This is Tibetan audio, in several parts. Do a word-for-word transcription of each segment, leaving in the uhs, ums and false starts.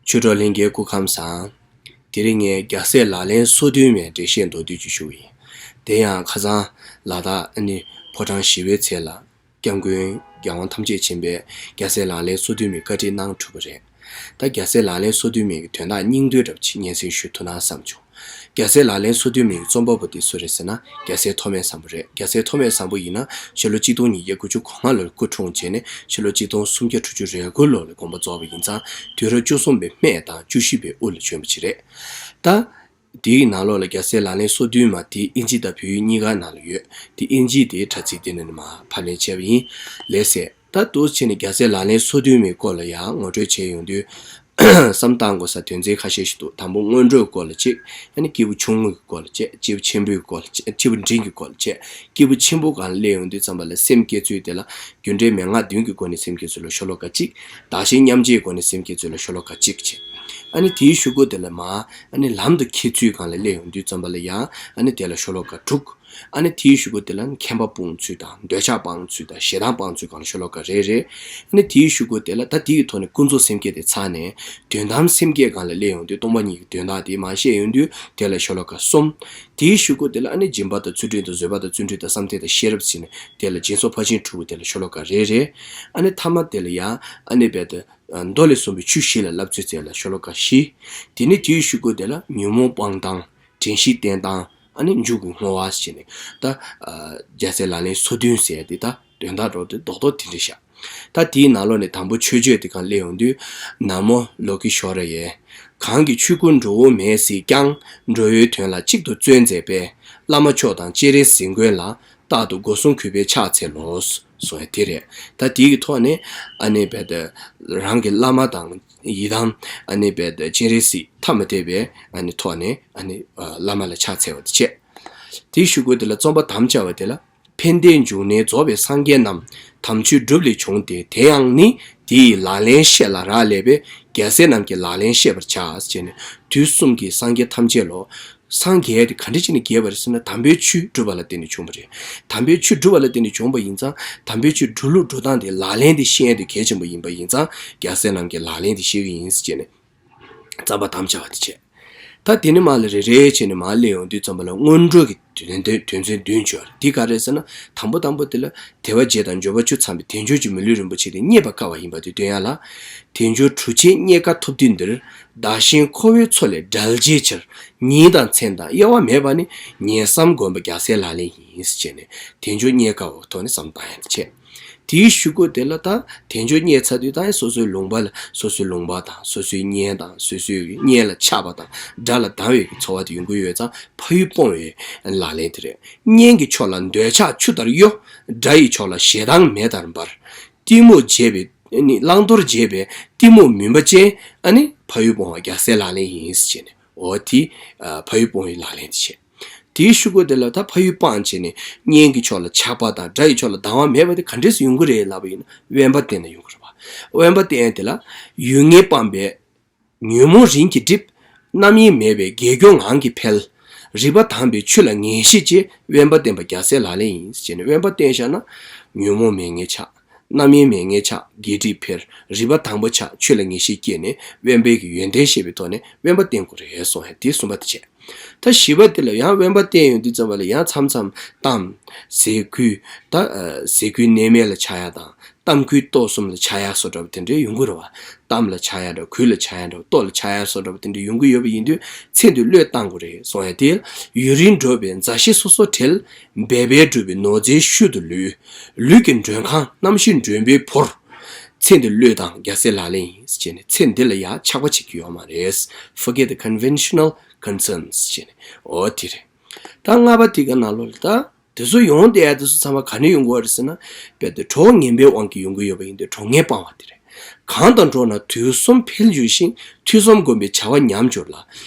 ཆོས་གྲོགས་ལྷན་རྒྱས་སྐུ་ཁམས་བཟང་། དེ་རིང་ངས་རྒྱལ་སྲས་ལག་ལེན་སོ་བདུན་མའི་འགྲེལ་བཤད་མདོར་བསྡུས་ཅིག་ཞུ་གི་ཡིན། དེ་ཡང་ཁ་སང་ལ་དྭགས་ཨ་ནི་ཕོ་བྲང་ཞི་བའི་ཚལ་ལ་སྐྱབས་མགོན་རྒྱལ་དབང་ཐམས་ཅད་མཁྱེན་པས་རྒྱལ་སྲས་ལག་ལེན་སོ་བདུན་མའི་བཀའ་ཁྲིད་གནང་གྲུབ་པ་རེད། ད་རྒྱལ་སྲས་ལག་ལེན་སོ་བདུན་མའི་དོན་དག་སྙིང་བསྡུས་འདྲ་པོ་ཅིག་སྙན་སེང་ཞུ་ཐུབ་ན་བསམ་བྱུང་། རྒྱལ་སྲས་ལག་ལེན་སོ་བདུན་མའི་རྩོམ་པ་པོ་དེ་སུ་རེད་ཟེར་ན། རྒྱལ་སྲས་ཐོགས་མེད་བཟང་པོ་རེད། རྒྱལ་སྲས་ཐོགས་མེད་བཟང་པོ་ཡིན་ན་ཕྱི་ལོ་གཅིག་སྟོང་ཉིས་བརྒྱ་དགུ་བཅུ་གོ་ལྔ་ལོར་སྐུ་འཁྲུངས་བྱས་ནས་ཕྱི་ལོ་གཅིག་སྟོང་སུམ་བརྒྱ་དྲུག་ཅུ་རེ་དགུ་ལོ་ལ་དགོངས་པ་རྫོགས་པ་ཡིན་ཙང་། དུས་རབས་བཅུ་གསུམ་པའི་སྨད་དང་བཅུ་བཞི་པའི་དབུ་ལ་བྱོན་པ་ཅིག་རེད། ད་དེའི་ནང་ལོགས་ལ་རྒྱལ་སྲས་ལག་ལེན་སོ་བདུན་མ་དེ་ཨིན་ཇི་དང་བོད་ཡིག་གཉིས་ཀ་ནང་ལ་ཡོད། དེ་ཨིན་ཇི་དེའི་དྲ་ཚིགས་དེ་ནས་མར་ཕབ་ལེན་བྱས་པ་ཡིན། ལགས་སེ། ད་འདུག་བྱས་ནས་རྒྱལ་སྲས་ལག་ལེན་སོ་བདུན་མའི་སྐོར་ལ་ཡང་ངོ་སྤྲོད་བྱས་ཡོང་དུས། བསམ་བཏང་དགོས་ས་དོན་ཚན་ཁ་ཤས་ཤིག་འདུག་དང་པོ་སྔོན་འགྲོའི་སྐོར་ལ་གཅིག་ཨ་ནི་སྐྱེས་བུ་ཆུང་ངུའི་སྐོར་ལ་བཅས། སྐྱེས་བུ་ཆེན་པོའི་སྐོར་ལ་བཅས། སྐྱེས་བུ་འབྲིང་གི་སྐོར་ལ་བཅས། སྐྱེས་བུ་ཆེན་པོ་སྒང་ལ་སླེབས་ཡོང་དུས་ཙམ་པ་ལ་སེམས་བསྐྱེད་ཚུལ་དེ་ལ་རྒྱུ་འབྲས་མན་ངག་བདུན་གྱི་སྒོ་ནས་སེམས་བསྐྱེད་ཚུལ་ལ་ཤོ་ལོ་ཀ་གཅིག་བདག་གཞན་མཉམ་བརྗེའི་སྒོ་ནས་སེམས་བསྐྱེད་ཚུལ་ལ་ཤོ་ལོ་ཀ་གཅིག་བཅས། ཨ་ནི་དེའི་གཞུག་གུ་དེ་ལ་མར་ཨ་ནི་ལམ་དུ་ཁྱེར་ཚུལ་སྒང་ལ་སླེབས་ཡོང་དུས་ཙམ་པ་ལ་ཡང་ཨ་ནི་དེ་ལ་ཤོ་ལོ་ཀ་དྲུག་ཨ་ནི་དེའི་གཞུག་གུ་དེ་ལ་མཁྱེན་པ་སྤོང་ཚུལ་དང་འདོད་ཆགས་སྤང་ཚུལ་དང་ཞེ་སྡང་སྤང་ཚུལ་སྒང་ལ་ཤོ་ལོ་ཀ་རེ་རེ། ཨ་ནི་དེའི་གཞུག་གུ་དེ་ལ་ད་དེའི་ཐོག་ནས་ཀུན་རྫོབ་སེམས་བསྐྱེད་དེ་ཚར་ནས་དོན་དམ་སེམས་བསྐྱེད་སྒང་ལ་སླེབས་ཡོང་དུས་སྟོང་པ་ཉིད་ཀྱི་དོན་དག་དེ་མར་བཤད་ཡོང་དུས་དེ་ལ་ཤོ་ལོ་ཀ་གསུམ། དེའི་གཞུག་གུ་དེ་ལ་ཨ་ནི་སྦྱིན་པ་དང་བརྩོན་འགྲུས་དང་བཟོད་པ་དང་བརྩོན་འགྲུས་དང་བསམ་གཏན་དང་ཤེས་རབ་ཟེར་ནས་དེ་ལ་སྦྱིན་སོགས་ཕར་ཕྱིན་དྲུག་པོ་དེ་ལ་ཤོ་ལོ་ཀ་རེ་རེ། ཨ་ནི་ཐ་མ་དེ་ལ་ཡང་ཨ་ནི་རྦད་དེ་མདོ་ལས་གསུངས་པའི་ཆོས་བཞི་ལ་བསླབ་ཚུལ་དེ་ལ་ཤོ་ལོ་ཀ་བཞི། དེ་ནས་དེའི་གཞུག་གུ་དེ་ལ་ཉོན་མོངས་སྤང་སྟངས། དྲན་ཤེས་བསྟེན་སྟངས། ཨ་ནི་མཇུག་གི་བསྔོ་བ་ཟེར་ནས་ད། རྒྱལ་སྲས་ལག་ལེན་སོ་བདུན་ཟེར་དེ་ད་དོན་དག་འགྲོ་དེ་རྡོག་རྡོག་དེ་འདྲ་བཞག་ད་དེའི་ནང་ལོགས་ནས་དང་པོ་མཆོད་བརྗོད་དེ་སྒང་སླེབས་ཡོང་དུས། ན་མོ་ལོ་ཀི་ཤྭ་ར་ཡེ། གང་གིས་ཆོས་སྐུ་འགྲོ་འོང་མེད་གཟིགས་ཀྱང་། འགྲོ་བའི་དོན་ལ་གཅིག་ཏུ་བརྩོན་མཛད་པས། བླ་མ་མཆོག་དང་སྤྱན་རས་གཟིགས་མགོན་ལ། རྟག་ཏུ་སྒོ་གསུམ་གུས་པས་ཕྱག་འཚལ་ལོ། གསུངས་ཡ་དེ་རེད། ད་དེའི་གི་ཐོག་ནས་ཨ་ནི་རྦད་དེ་རང་གི་བླ་མ་དང་ཡི་དམ། ཨ་ནི་རྦད་དེ་སྤྱན་རས་གཟིགས་ཐ་མ་དད་པའི་ཨ་ནི་ཐོག་ནས་ཨ་ནི་བླ་མ་ལ་ཕྱག་འཚལ་བ་དེ་བྱས། དེའི་གཞུག་གུ་དེ་ལ་རྩོམ་པ་དམ་བཅའ་བ་དེ་ལ། ཕན་བདེའི་འབྱུང་གནས་རྫོགས་པའི་སངས་རྒྱས་རྣམས། དམ་ཆོས་སྒྲུབ་ལས་བྱུང་སྟེ་དེ་ཡང་ནི། དེ་ཡི་ལག་ལེན་བཤད་ལ་རག་ལས་པས། རྒྱལ་སྲས་རྣམས་ཀྱི་ལག་ལེན་བཤད་པར་བྱ། ཟེར་ནས་དུས་གསུམ་གྱི་སངས་རྒྱས་ཐམས་ཅད་ལོ། སངས་རྒྱས་དེ་ག་འདྲ་བྱས་ནས་རྒྱས་པ་རེད་ཟེར་ན་དམ་པའི་ཆོས་སྒྲུབ་པ་ལ་བརྟེན་ནས་བྱུང་བ་རེད། དམ་པའི་ཆོས་སྒྲུབ་པ་ལ་བརྟེན་ནས་བྱུང་བ་ཡིན་ཙང་དམ་པའི་ཆོས་སྒྲུབ་ལུགས་སྒྲུབ་སྟངས་དེ་ལག་ལེན་དེ་ཤེས་ཡ་དེ་གལ་ཆེན་པོ་ཡིན་པ་ཡིན་ཙང་རྒྱལ་སྲས་རྣམས་ཀྱི་ལག་ལེན་དེ་ཤེས་ཀྱི་ཡིན་ཟེར་ནས་རྩོམ་པ་དམ་བཅའ་བ་དེ་བྱས། ད་དེ་ནས་མར་ལ་རེ་རེ་བྱས་ནས་མར་སླེབས་ཡོང་དུས་ཙམ་པ་ལ་སྔོན་འགྲོ་གི་དོན་དོན་དོན་ཚན་བདུན་བརྗོད་རེད། དེ་ག་རེ་ཟེར་ན་དང་པོ་དང་པོ་དེ་ལ་དལ་བ་བརྒྱད་དང་འབྱོར་པ་བཅུ་ཚང་བའི་དལ་འབྱོར་གྱི་མི་ལུས་རིན་པོ་ཆེ་དེ་རྙེད་པར་དཀའ་བ་ཡིན་པ་དེ་སྟོན་ཡ་ལ། དལ་འབྱོར་གྲུབ་ཆེན་རྙེད་དཀའ་ཐོབ་དུས་འདིར། བདག་གཞན་འཁོར་བའི་མཚོ་ལས་བསྒྲལ་བྱའི་ཕྱིར། ཉིན་དང་མཚན་དང་དབྱེ་བ་མེད་པ་ནི། ངེས་བསམ་སྒོམ་པ་རྒྱལ་སྲས་ལག་ལེན་ཡིན། ཟེར་བྱས་ནས་དལ་འབྱོར་རྙེད་དཀའ་བའི་ཐོག་ནས་བསམ་བཏང་ཡ་དེ་བྱས། དེའི་གཞུག་གུ་དེ་ལ་ད་དལ་འབྱོར་རྙེད་ཚར་དུས་ད་སོ་སོའི་ལུང་པ་ལ་སོ་སོའི་ལུང་པ་དང་སོ་སོའི་གཉེན་དང་སོ་སོའི་གཉེན་ལ་ཆགས་པ་དང་དགྲ་ལ་སྡང་བའི་ཚོར་བ་དེ་ཡོང་གི་ཡོད་ཙང་ཕ་ཡུལ་སྤོང་བའི་ལག་ལེན་དེ་རེད། གཉེན་གྱི་ཕྱོགས་ལ་འདོད་ཆགས་ཆུ་ལྟར་གཡོ། དགྲ་ཡི་ཕྱོགས་ལ་ཞེ་སྡང་མེ་ལྟར་འབར། གཏི་མུག་བརྗེད་པའི་ནི་བླང་དོར་བརྗེད་པའི་གཏི་མུག་མུན་པ་ཅན་ཨ་ནི་ཕ་ཡུལ་སྤོང་བ་རྒྱལ་སྲས་ལག་ལེན་ཡིན་ཟེར་བྱས་ནས་འོ་དེ་ཕ་ཡུལ་སྤོང་བའི་ལག་ལེན་དེ་བྱས། དེའི་གཞུག་གུ་དེ་ལ་ད་ཕ་ཡུལ་སྤངས་བྱས་ནས་གཉེན་གྱི་ཕྱོགས་ལ་ཆགས་པ་དང་དགྲ་ཡི་ཕྱོགས་ལ་སྡང་བ་མེད་པ་དེ་ག་འདྲས་སུ་ཡོང་གི་རེད་ལབ་པ་ཡིན་ན་དབེན་པ་བསྟེན་ན་ཡོང་གི་རེད་བ། དབེན་པ་བསྟེན་དེ་ལ་ཡུལ་ངན་སྤངས་པས་ཉོན་མོངས་རིམ་གྱིས་འགྲིབ། རྣམ་གཡེང་མེད་པས་དགེ་སྦྱོར་ངང་གིས་འཕེལ། རིག་པ་དྭངས་པས་ཆོས་ལ་ངེས་ཤེས་སྐྱེ། དབེན་པ་བསྟེན་པ་རྒྱལ་སྲས་ལག་ལེན་ཡིན། ཟེར་ནས་དབེན་པ་བསྟེན་བཞག་ན་ཉོན་མོངས་མེད་མཁན་ཆགས། རྣམ་གཡེང་མེད་མཁན་ཆགས། དགེ་སྒྲིབ་འཕེལ། རིག་པ་དྭངས་པོ་ཆགས། ཆོས་ལ་ངེས་ཤེས་སྐྱེས་ནས་དབེན་པའི་གི་ཡོན་ཏན་ཤེས་པའི་ཐོག་ནས་དབེན་པ་བསྟེན་དགོས་རེད་གསུངས་ཡ་དེ་གསུམ་པ་དེ་བྱས། ད་བཞི་པ་དེ་ལ་ཡང་དབེན་པ་བསྟེན་ཡོང་དུས་ཙམ་པ་ལ་ཡང་མཚམས་མཚམས་གཏམ། ཟས་གོས། ད་ཟས་གོས་གནས་མལ་ལ་ཆགས་ཡ་དང་གཏམ་གོས་ལྟོ་གསུམ་ལ་ཆགས་ཡ་སོགས་འདྲ་བ་དེ་འདྲའི་ཡོང་གི་རེད་བ། གཏམ་ལ་ཆགས་ཡ་འདྲ་བ་གོས་ལ་ཆགས་ཡ་འདྲ་བ་ལྟོ་ལ་ཆགས་ཡ་སོགས་འདྲ་བ་དེ་འདྲའི་ཡོང་གི་ཡོད་པ་ཡིན་དུས་ཚེ་འདི་བློས་བཏང་དགོས་རེད་གསུངས་ཡ་དེ། ཡུན་རིང་འགྲོགས་པའི་མཛའ་བཤེས་སོ་སོར་བྲེལ། འབད་པས་བསྒྲུབས་པའི་ནོར་རྫས་ཤུལ་དུ་ལུས། ལུས་ཀྱི་མགྲོན་ཁང་རྣམ་ཤེས་མགྲོན་པོས་བོར། ཚེ་འདི་བློས་བཏང་རྒྱལ་སྲས་ལག་ལེན་ཡིན་ཟེར་ནས་ཚེ་འདི་ལ་ཡང་ཆགས་པ་བྱེད་ཀྱི་ཡོད་མ་རེད། Forget the conventional concerns ཟེར་ནས་འོ་དེ་རེད། ད་ལྔ་པ་དེ་ག་ནང་ལོགས་ལ་ད། དེ་ཚོ་ཡོང་བསྡད་ཡ་དེ་ཚོ་ཚང་མ་ག་ནས་ཡོང་གི་ཡོད་རེད་ཟེར་ན། རྦད་དེ་གྲོགས་ངན་པའི་དབང་གིས་ཡོང་གི་ཡོད་པ་ཡིན་དུས་གྲོགས་ངན་སྤང་བ་དེ་རེད། གང་དང་འགྲོགས་ན་དུས་གསུམ་འཕེལ་འགྱུར་ཞིང་། ཐོས་བསམ་སྒོམ་པའི་བྱ་བ་ཉམས་འགྱུར་ལ།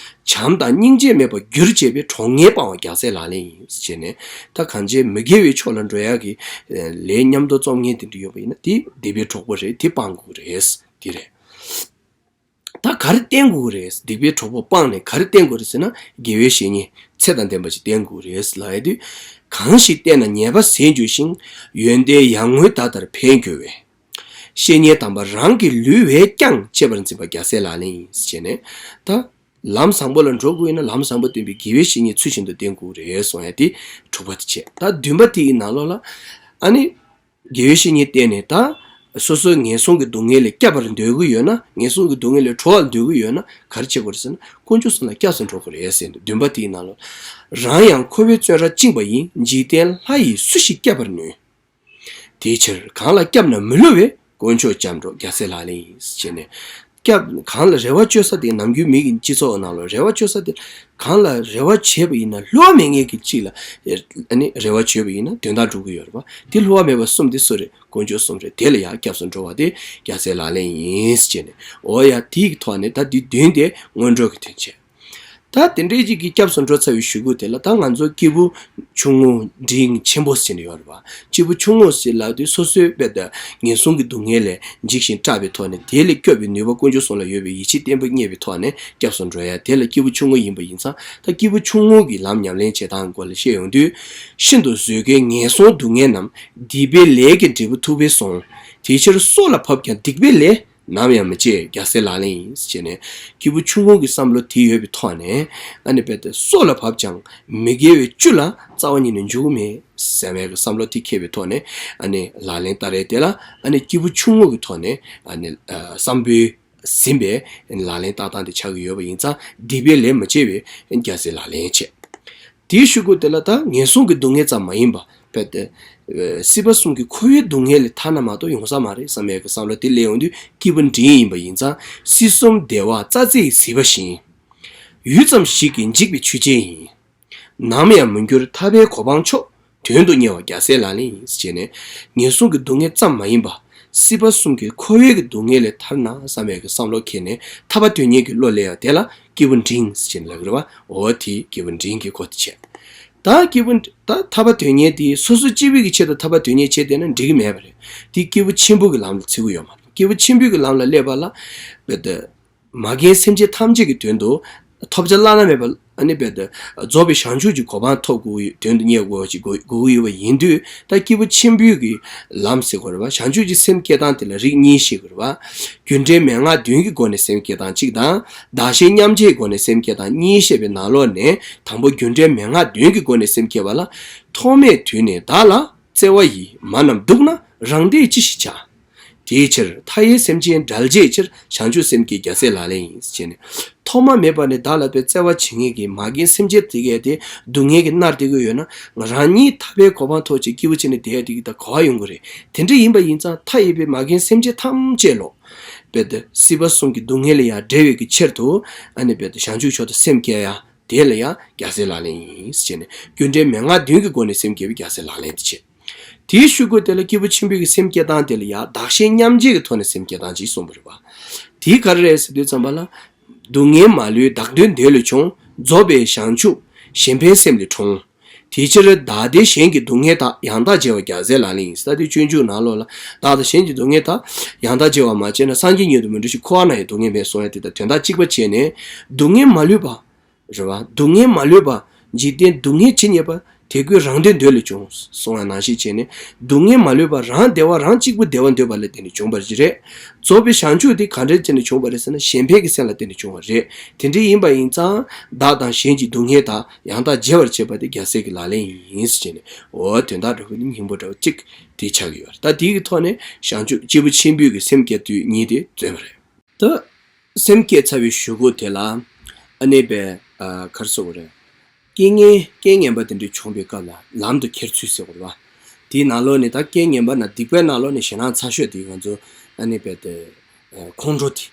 བྱམས་དང་སྙིང་རྗེ་མེད་པར་འགྱུར་བྱེད་པའི་གྲོགས་ངན་སྤང་བ་རྒྱལ་སྲས་ལག་ལེན་ཡིན་ཟེར་ནས། ད་གང་ཅི་མི་དགེ་བའི་ཕྱོགས་ལ་འགྲོ་ཡ་གི་ལས་མཉམ་དུ་རྩོམ་མཁན་དེ་འདྲ་ཡོད་པ་ཡིན་ན་དེ་སྡིག་པའི་གྲོགས་པོ་རེད། དེ་སྤང་དགོས་རེད། དེ་རེད། ད་ག་རེ་བསྟེན་དགོས་རེད། སྡིག་པའི་གྲོགས་པོ་སྤངས་ནས་ག་རེ་བསྟེན་དགོས་རེད་ཟེར་ན་དགེ་བའི་བཤེས་གཉེན་ཚད་དང་ལྡན་པ་ཞིག་བསྟེན་དགོས་རེད་ལབ་ཡ་དུས། གང་ཞིག་བསྟེན་ན་ཉེས་པ་ཟད་འགྱུར་ཞིང་། ཡོན་ཏན་ཡར་ངོའི་ཟླ་ལྟར་འཕེལ་འགྱུར་བས། བཤེས་གཉེན་དམ་པ་རང་གི་ལུས་བས་ཀྱང་གཅེས་པར་འཛིན་པ་རྒྱལ་སྲས་ལག་ལེན་ཡིན་ཟེར་བྱས་ནས། ད་ལམ་བཟང་པོ་ལ་འགྲོ་དགོས་ཡིན་ན་ལམ་བཟང་པོ་སྟོན་པའི་དགེ་བའི་བཤེས་གཉེན་ཚུལ་བཞིན་དུ་བསྟེན་དགོས་རེད་གསུང་ཡ་དེ་དྲུག་པ་དེ་བྱས། ད་བདུན་པ་དེ་ཡི་ནང་ལོགས་ལ་ཨ་ནི། དགེ་བའི་བཤེས་གཉེན་བསྟེན་ནས་ད་སོ་སོའི་ངན་སོང་གི་སྡུག་བསྔལ་ལས་སྐྱབས་པར་འདོད་ཀྱི་ཡོད་ན། ངན་སོང་གི་སྡུག་བསྔལ་ལས་གྲོལ་བར་འདོད་ཀྱི་ཡོད་ན་ག་རེ་བྱེད་དགོས་རེད་ཟེར་ན། དཀོན་མཆོག་གསུམ་ལ་སྐྱབས་སུ་འགྲོ་དགོས་རེད་ཟེར་འདུག་བདུན་པ་དེའི་ནང་ལ། རང་ཡང་འཁོར་བའི་བཙོན་རར་བཅིངས་པ་ཡིན། འཇིག་རྟེན་ལྷ་ཡིས་སུ་ཞིག་སྐྱབས་པར་ནུས། དེའི་ཕྱིར་གང་ལ་སྐྱབས་ན་མི་བསླུ་བའི། དཀོན་མཆོག་སྐྱབས་འགྲོ་རྒྱལ་སྲས་ལག་ལེན་ཡིན་ཟེར་བྱས་ནས། སྐྱབས་གང་ལ་རེ་བ་བཅོལ་ས་དེ་ནམ་རྒྱུན་མི་གི་སྤྱི་ཚོགས་ནང་ལ་རེ་བ་བཅོལ་ས་དེ། གང་ལ་རེ་བ་བྱས་པ་ཡིན་ན་བསླུ་བ་མེད་མཁན་གྱི་གཅིག་ལ། ཨ་ནི་རེ་བ་བྱས་པ་ཡིན་ན་དོན་དག་འགྲུབ་ཀྱི་ཡོད་རེད་པ། དེ་བསླུ་བ་མེད་པ་གསུམ་དེ་སུ་རེད། དཀོན་མཆོག་གསུམ་རེད། དེ་ལ་ཡང་སྐྱབས་སུ་འགྲོ་བ་དེ་རྒྱལ་སྲས་ལག་ལེན་ཡིན་ཟེར་བྱས་ནས། འོ་ཡ་དེའི་ཐོག་ནས་ད་འདི་བདུན་དེ་སྔོན་འགྲོ་གི་དོན་བྱས། ད་དེ་འདྲའི་ཅིག་གི་སྐྱབས་སུ་འགྲོ་ཚར་བའི་གཞུག་གུ་དེ་ལ་ད་ང་ཚོ་སྐྱེས་བུ་ཆུང་ངུ་འབྲིང་ཆེན་པོ་ཟེར་ནས་ཡོད་རེད་པ། སྐྱེས་བུ་ཆུང་ངུ་ཟེར་ལབ་དུས་སོ་སོའི་དཔེ་དང་ངན་སོང་གི་སྡུག་བསྔལ་ལས་འཇིགས་ཤིང་སྐྲག་པའི་ཐོག་ནས་དེ་ལས་སྐྱོབ་པའི་ནུས་པ་དཀོན་མཆོག་གསུམ་ལ་ཡོད་པའི་ཡིད་ཆེས་བརྟན་པོ་རྙེད་པའི་ཐོག་ནས་སྐྱབས་སུ་འགྲོ་ཡ་དེ་ལ་སྐྱེས་བུ་ཆུང་ངུ་ཡིན་པ་ཡིན་ཙང་། ད་སྐྱེས་བུ་ཆུང་ངུ་གི་ལམ་ཉམས་ལེན་བྱེད་སྟངས་སྐོར་ལ་བཤད་ཡོང་དུས། ཤིན་ཏུ་བཟོད་དཀའི་ངན་སོང་སྡུག་བསྔལ་རྣམས། སྡིག་པའི་ལས་ཀྱི་འབྲས་བུ་ཐུབ་པས་སོང་། དེའི་ཕྱིར་སྲོག་ལ་བབ་ཀྱང་སྡིག་པའི་ལས། ནམ་ཡང་མི་བྱེད་རྒྱལ་སྲས་ལག་ལེན་ཡིན་ཟེར་བྱས་ནས། སྐྱེས་བུ་ཆུང་ངུ་གི་བསམ་བློ་དེ་ཡོད་པའི་ཐོག་ནས། ཨ་ནི་རྦད་དེ་སྲོག་ལ་བབ་ཀྱང་མི་དགེ་བའི་བཅུ་ལ་རྩ་བ་ཉིད་ནས་འཇུག་གི་མེད་ཟེར་བའི་བསམ་བློ་དེ་འཁྱེར་བའི་ཐོག་ནས། ཨ་ནི་ལག་ལེན་བསྟར་ཡས་དེ་ལ་ཨ་ནི་སྐྱེས་བུ་ཆུང་ངུ་གི་ཐོག་ནས་ཨ་ནི་བསམ་པའི་ཟིན་པའི་ལག་ལེན་བསྟར་སྟངས་དེ་ཆགས་ཀྱི་ཡོད་པ་ཡིན་ཙང་སྡིག་པའི་ལས་མི་བྱེད་པའི་རྒྱལ་སྲས་ལག་ལེན་བྱེད། དེའི་གཞུག་གུ་དེ་ལ་ད་ངན་སོང་གི་སྡུག་བསྔལ་ཙམ་མ་ཡིན་པ། རྦད་དེ། སྲིད་པ་གསུམ་གྱི་འཁོར་བའི་སྡུག་བསྔལ་ལས་ཐར་ན་མ་གཏོགས་ཡོང་ས་མ་རེད་བསམ་ཡས་ཀྱི་བསམ་བློ་དེ་སླེབས་ཡོང་དུས་སྐྱེས་བུ་འབྲིང་ཡིན་པ་ཡིན་ཙང་། སྲིད་གསུམ་བདེ་བ་རྩྭ་རྩེའི་ཟིལ་པ་བཞིན། ཡུད་ཙམ་ཞིག་གིས་འཇིག་པའི་ཆོས་ཅན་ཡིན། ནམ་ཡང་མི་འགྱུར་ཐར་པའི་གོ་འཕང་མཆོག་དོན་དུ་གཉེར་བ་རྒྱལ་སྲས་ལག་ལེན་ཡིན་ཟེར་བྱས་ནས། ངན་སོང་གི་སྡུག་བསྔལ་ཙམ་མ་ཡིན་པ། སྲིད་པ་གསུམ་གྱི་འཁོར་བའི་གི་སྡུག་བསྔལ་ལས་ཐར་ན་བསམ་ཡས་ཀྱི་བསམ་བློ་འཁྱེར་ནས་ཐར་པ་དོན་གཉེར་གྱི་བློ་སླེབས་ཡ་དེ་ལ་སྐྱེས་བུ་འབྲིང་ཟེར་བྱས་ནས་ལབ་ཀྱི་རེད་པ། འོ་དེ་སྐྱེས་བུ་འབྲིང་གི་སྐོར་དེ་བྱས། ད་སྐྱེས་བུ་ད་ཐར་པ་དོན་གཉེར་དེ་སོ་སོ་སྐྱེ་བོའི་གི་ཆེད་དུ་ཐར་པ་དོན་གཉེར་བྱས་བསྡད་ན་འགྲིག་གི་མེད་པ་རེད། དེ་སྐྱེས་བུ་ཆེན་པོ་གི་ལམ་ལ་བརྩི་གི་ཡོད་མ་རེད། སྐྱེས་བུ་ཆེན་པོའི་གི་ལམ་ལ་སླེབས་པ་ལ། རྦད་དེ། མ་རྒན་སེམས་ཅན་ཐམས་ཅད་ཀྱི་དོན་དུ། ཐོབ་བྱ་བླ་ན་མེད་པ་ཨ་ནི་རྦད་དེ། རྫོགས་པའི་བྱང་ཆུབ་ཀྱི་གོ་འཕང་ཐོབ་དགོས་དོན་དུ་གཉེར་དགོས་ཀྱི་དགོས་དགོས་ཀྱི་ཡོད་པ་ཡིན་དུས། ད་སྐྱེས་བུ་ཆེན་པོའི་གི་ལམ་ཟེར་དགོས་རེད་པ། བྱང་ཆུབ་ཀྱི་སེམས་བསྐྱེད་སྟངས་དེ་ལ་རིགས་གཉིས་བཤད་དགོས་རེད་པ། རྒྱུ་འབྲས་མན་ངག་བདུན་གྱི་སྒོ་ནས་སེམས་བསྐྱེད་སྟངས་གཅིག་དང་། བདག་གཞན་མཉམ་བརྗེའི་སྒོ་ནས་སེམས་བསྐྱེད་སྟངས་གཉིས་བཤད་པའི་ནང་ལོགས་ནས་དང་པོ་རྒྱུ་འབྲས་མན་ངག་བདུན་གྱི་སྒོ་ནས་སེམས་བསྐྱེད་པ་ལ། ཐོག་མེད་དུས་ནས་བདག་ལ་བརྩེ་བ་ཡིས། མ་རྣམས་སྡུག་ན་རང་བདེས་ཅི་ཞིག་བྱ། དེའི་ཕྱིར་མཐའ་ཡས་སེམས་ཅན་བསྒྲལ་བྱའི་ཕྱིར། བྱང་ཆུབ་སེམས་བསྐྱེད་རྒྱལ་སྲས་ལག་ལེན་ཡིན་ཟེར་བྱས་ནས། ཐོག་མ་མེད་པ་ནས་བདག་ལ་བརྩེ་བ་བྱེད་མཁན་གྱི་མ་རྒན་སེམས་ཅན་དེ་གས་དེ་སྡུག་བསྔལ་གྱིས་མནར་བསྡད་ཀྱི་ཡོད་ན། ང་རང་ཉིད་ཐར་པའི་གོ་འཕང་ཐོབ་ཆེད་སྐྱེས་བུ་བྱས་ནས་བསྡད་ཡ་དེ་གི་ད་གོ་བ་ཡོང་གི་རེད། དེ་འདྲ་ཡིན་པ་ཡིན་ཙང་མཐའ་ཡས་པའི་མ་རྒན་སེམས་ཅན་ཐམས་ཅད་ལོ། རྦད་དེ་སྲིད་པ་གསུམ་གྱི་སྡུག་བསྔལ་ལས་ཡང་བསྒྲལ་བའི་གི་ཕྱིར་དུ། ཨ་ནི་རྦད་དེ་བྱང་ཆུབ་མཆོག་ཏུ་སེམས་བསྐྱེད་ཡ། དེ་ལ་ཡང་རྒྱལ་སྲས་ལག་ལེན་ཡིན་ཟེར་བྱས་ནས་རྒྱུ་འབྲས་མན་ངག་བདུན་གྱི་སྒོ་ནས་སེམས་བསྐྱེད་པའི་རྒྱལ་སྲས་ལག་ལེན་དེ་བྱེད། དེའི་གཞུག་གུ་དེ་ལ་སྐྱེས་བུ་ཆེན་པོའི་གི་སེམས་བསྐྱེད་སྟངས་དེ་ལ་ཡང་བདག་གཞན་མཉམ་བརྗེའི་གི་ཐོག་ནས་སེམས་བསྐྱེད་སྟངས་ཅིག་གསུངས་པ་རེད་པ། དེ་ག་རེ་རེད་ཟེར་དུས་ཙམ་པ་ལ། སྡུག་བསྔལ་མ་ལུས་བདག་དོན་འདོད་ལས་བྱུང་། རྫོགས་པའི་བྱང་ཆུབ་གཞན་ཕན་སེམས་ལས་འཁྲུངས། དེའི་ཕྱིར་བདག་བདེ་གཞན་གྱི་སྡུག་བསྔལ་དག །ཡང་དག་བརྗེ་བ་རྒྱལ་སྲས་ལག་ལེན་ཡིན། ད་དེ་སྤྱོད་འཇུག་ནང་ལོགས་ལ་བདག་དང་གཞན་གྱི་སྡུག་བསྔལ་དག །ཡང་དག་བརྗེ་བ་མ་བྱས་ན། སངས་རྒྱས་ཉིད་དུ་མི་འགྲོ་ཞིང་། །འཁོར་བ་ན་ཡང་སྡུག་བསྔལ་མེད། གསུང་ཡ་དེ་དང་དོན་དག་གཅིག་པ་བྱས་ནས། སྡུག་བསྔལ་མ་ལུས་པ། རེད་བ། སྡུག་བསྔལ་མ་ལུས་པ། འཇིག་རྟེན་སྡུག་བསྔལ་ཇི་སྙེད་པ། དེ་ཀུན་རང་དོན་འདོད་ལས་བྱུང་། གསུང་བ་ནང་བཞིན་བྱས་ནས། སྡུག་བསྔལ་མ་ལུས་པ་རང་བདེ་བ་རང་གཅིག་པུ་བདེ་བ་འདོད་པ་ལ་བརྟེན་ནས་བྱུང་བ་ཞིག་རེད། རྫོགས་པའི་བྱང་ཆུབ་དེ་ག་འདྲ་བྱས་ནས་བྱུང་བ་རེད་ཟེར་ན་གཞན་ཕན་གྱི་སེམས་ལ་བརྟེན་ནས་བྱུང་བ་རེད། དེ་འདྲ་ཡིན་པ་ཡིན་ཙང་བདག་དང་གཞན་གྱི་སྡུག་བསྔལ་དག་ཡང་དག་བརྗེ་བར་བྱེད་པ་དེ་རྒྱལ་སྲས་ཀྱི་ལག་ལེན་ཡིན་ཟེར་བྱས་ནས། འོ་དོན་དག་འདྲ་བོ་ནི་སྙིང་པོ་འདྲ་བོ་གཅིག་དེ་ཆགས་ཀྱི་ཡོད་རེད། ད་དེའི་ཐོག་ནས་བྱང་ཆུབ་སྐྱེས་བུ་ཆེན་པོའི་གི་སེམས་བསྐྱེད་དུས་གཉིས་དེ་འཛོལ་བ་རེད། ད། སེམས་བསྐྱེད་ཚར་བའི་གཞུག་གུ་དེ་ལ། ཨ་ནི་པའི། ཨ་ག་རེ་ཟེར་དགོས་རེད། རྐྱེན་ངན་རྐྱེན་ངན་པ་དེ་འདྲ་བྱུང་བའི་སྐབས་ལ་ལམ་དུ་ཁྱེར་ཚུལ་ཟེར་དགོས་རེད་པ། དེའི་ནང་ལོགས་ནས་ད་རྐྱེན་ངན་པ་ན་སྡིག་པའི་ནང་ལོགས་ནས་ཞེ་སྡང་ཚ་ཤོས་དེ་ང་ཚོ་ཨ་ནི་པའི་དེ། ཨ་ཁོང་ཁྲོ་དེ།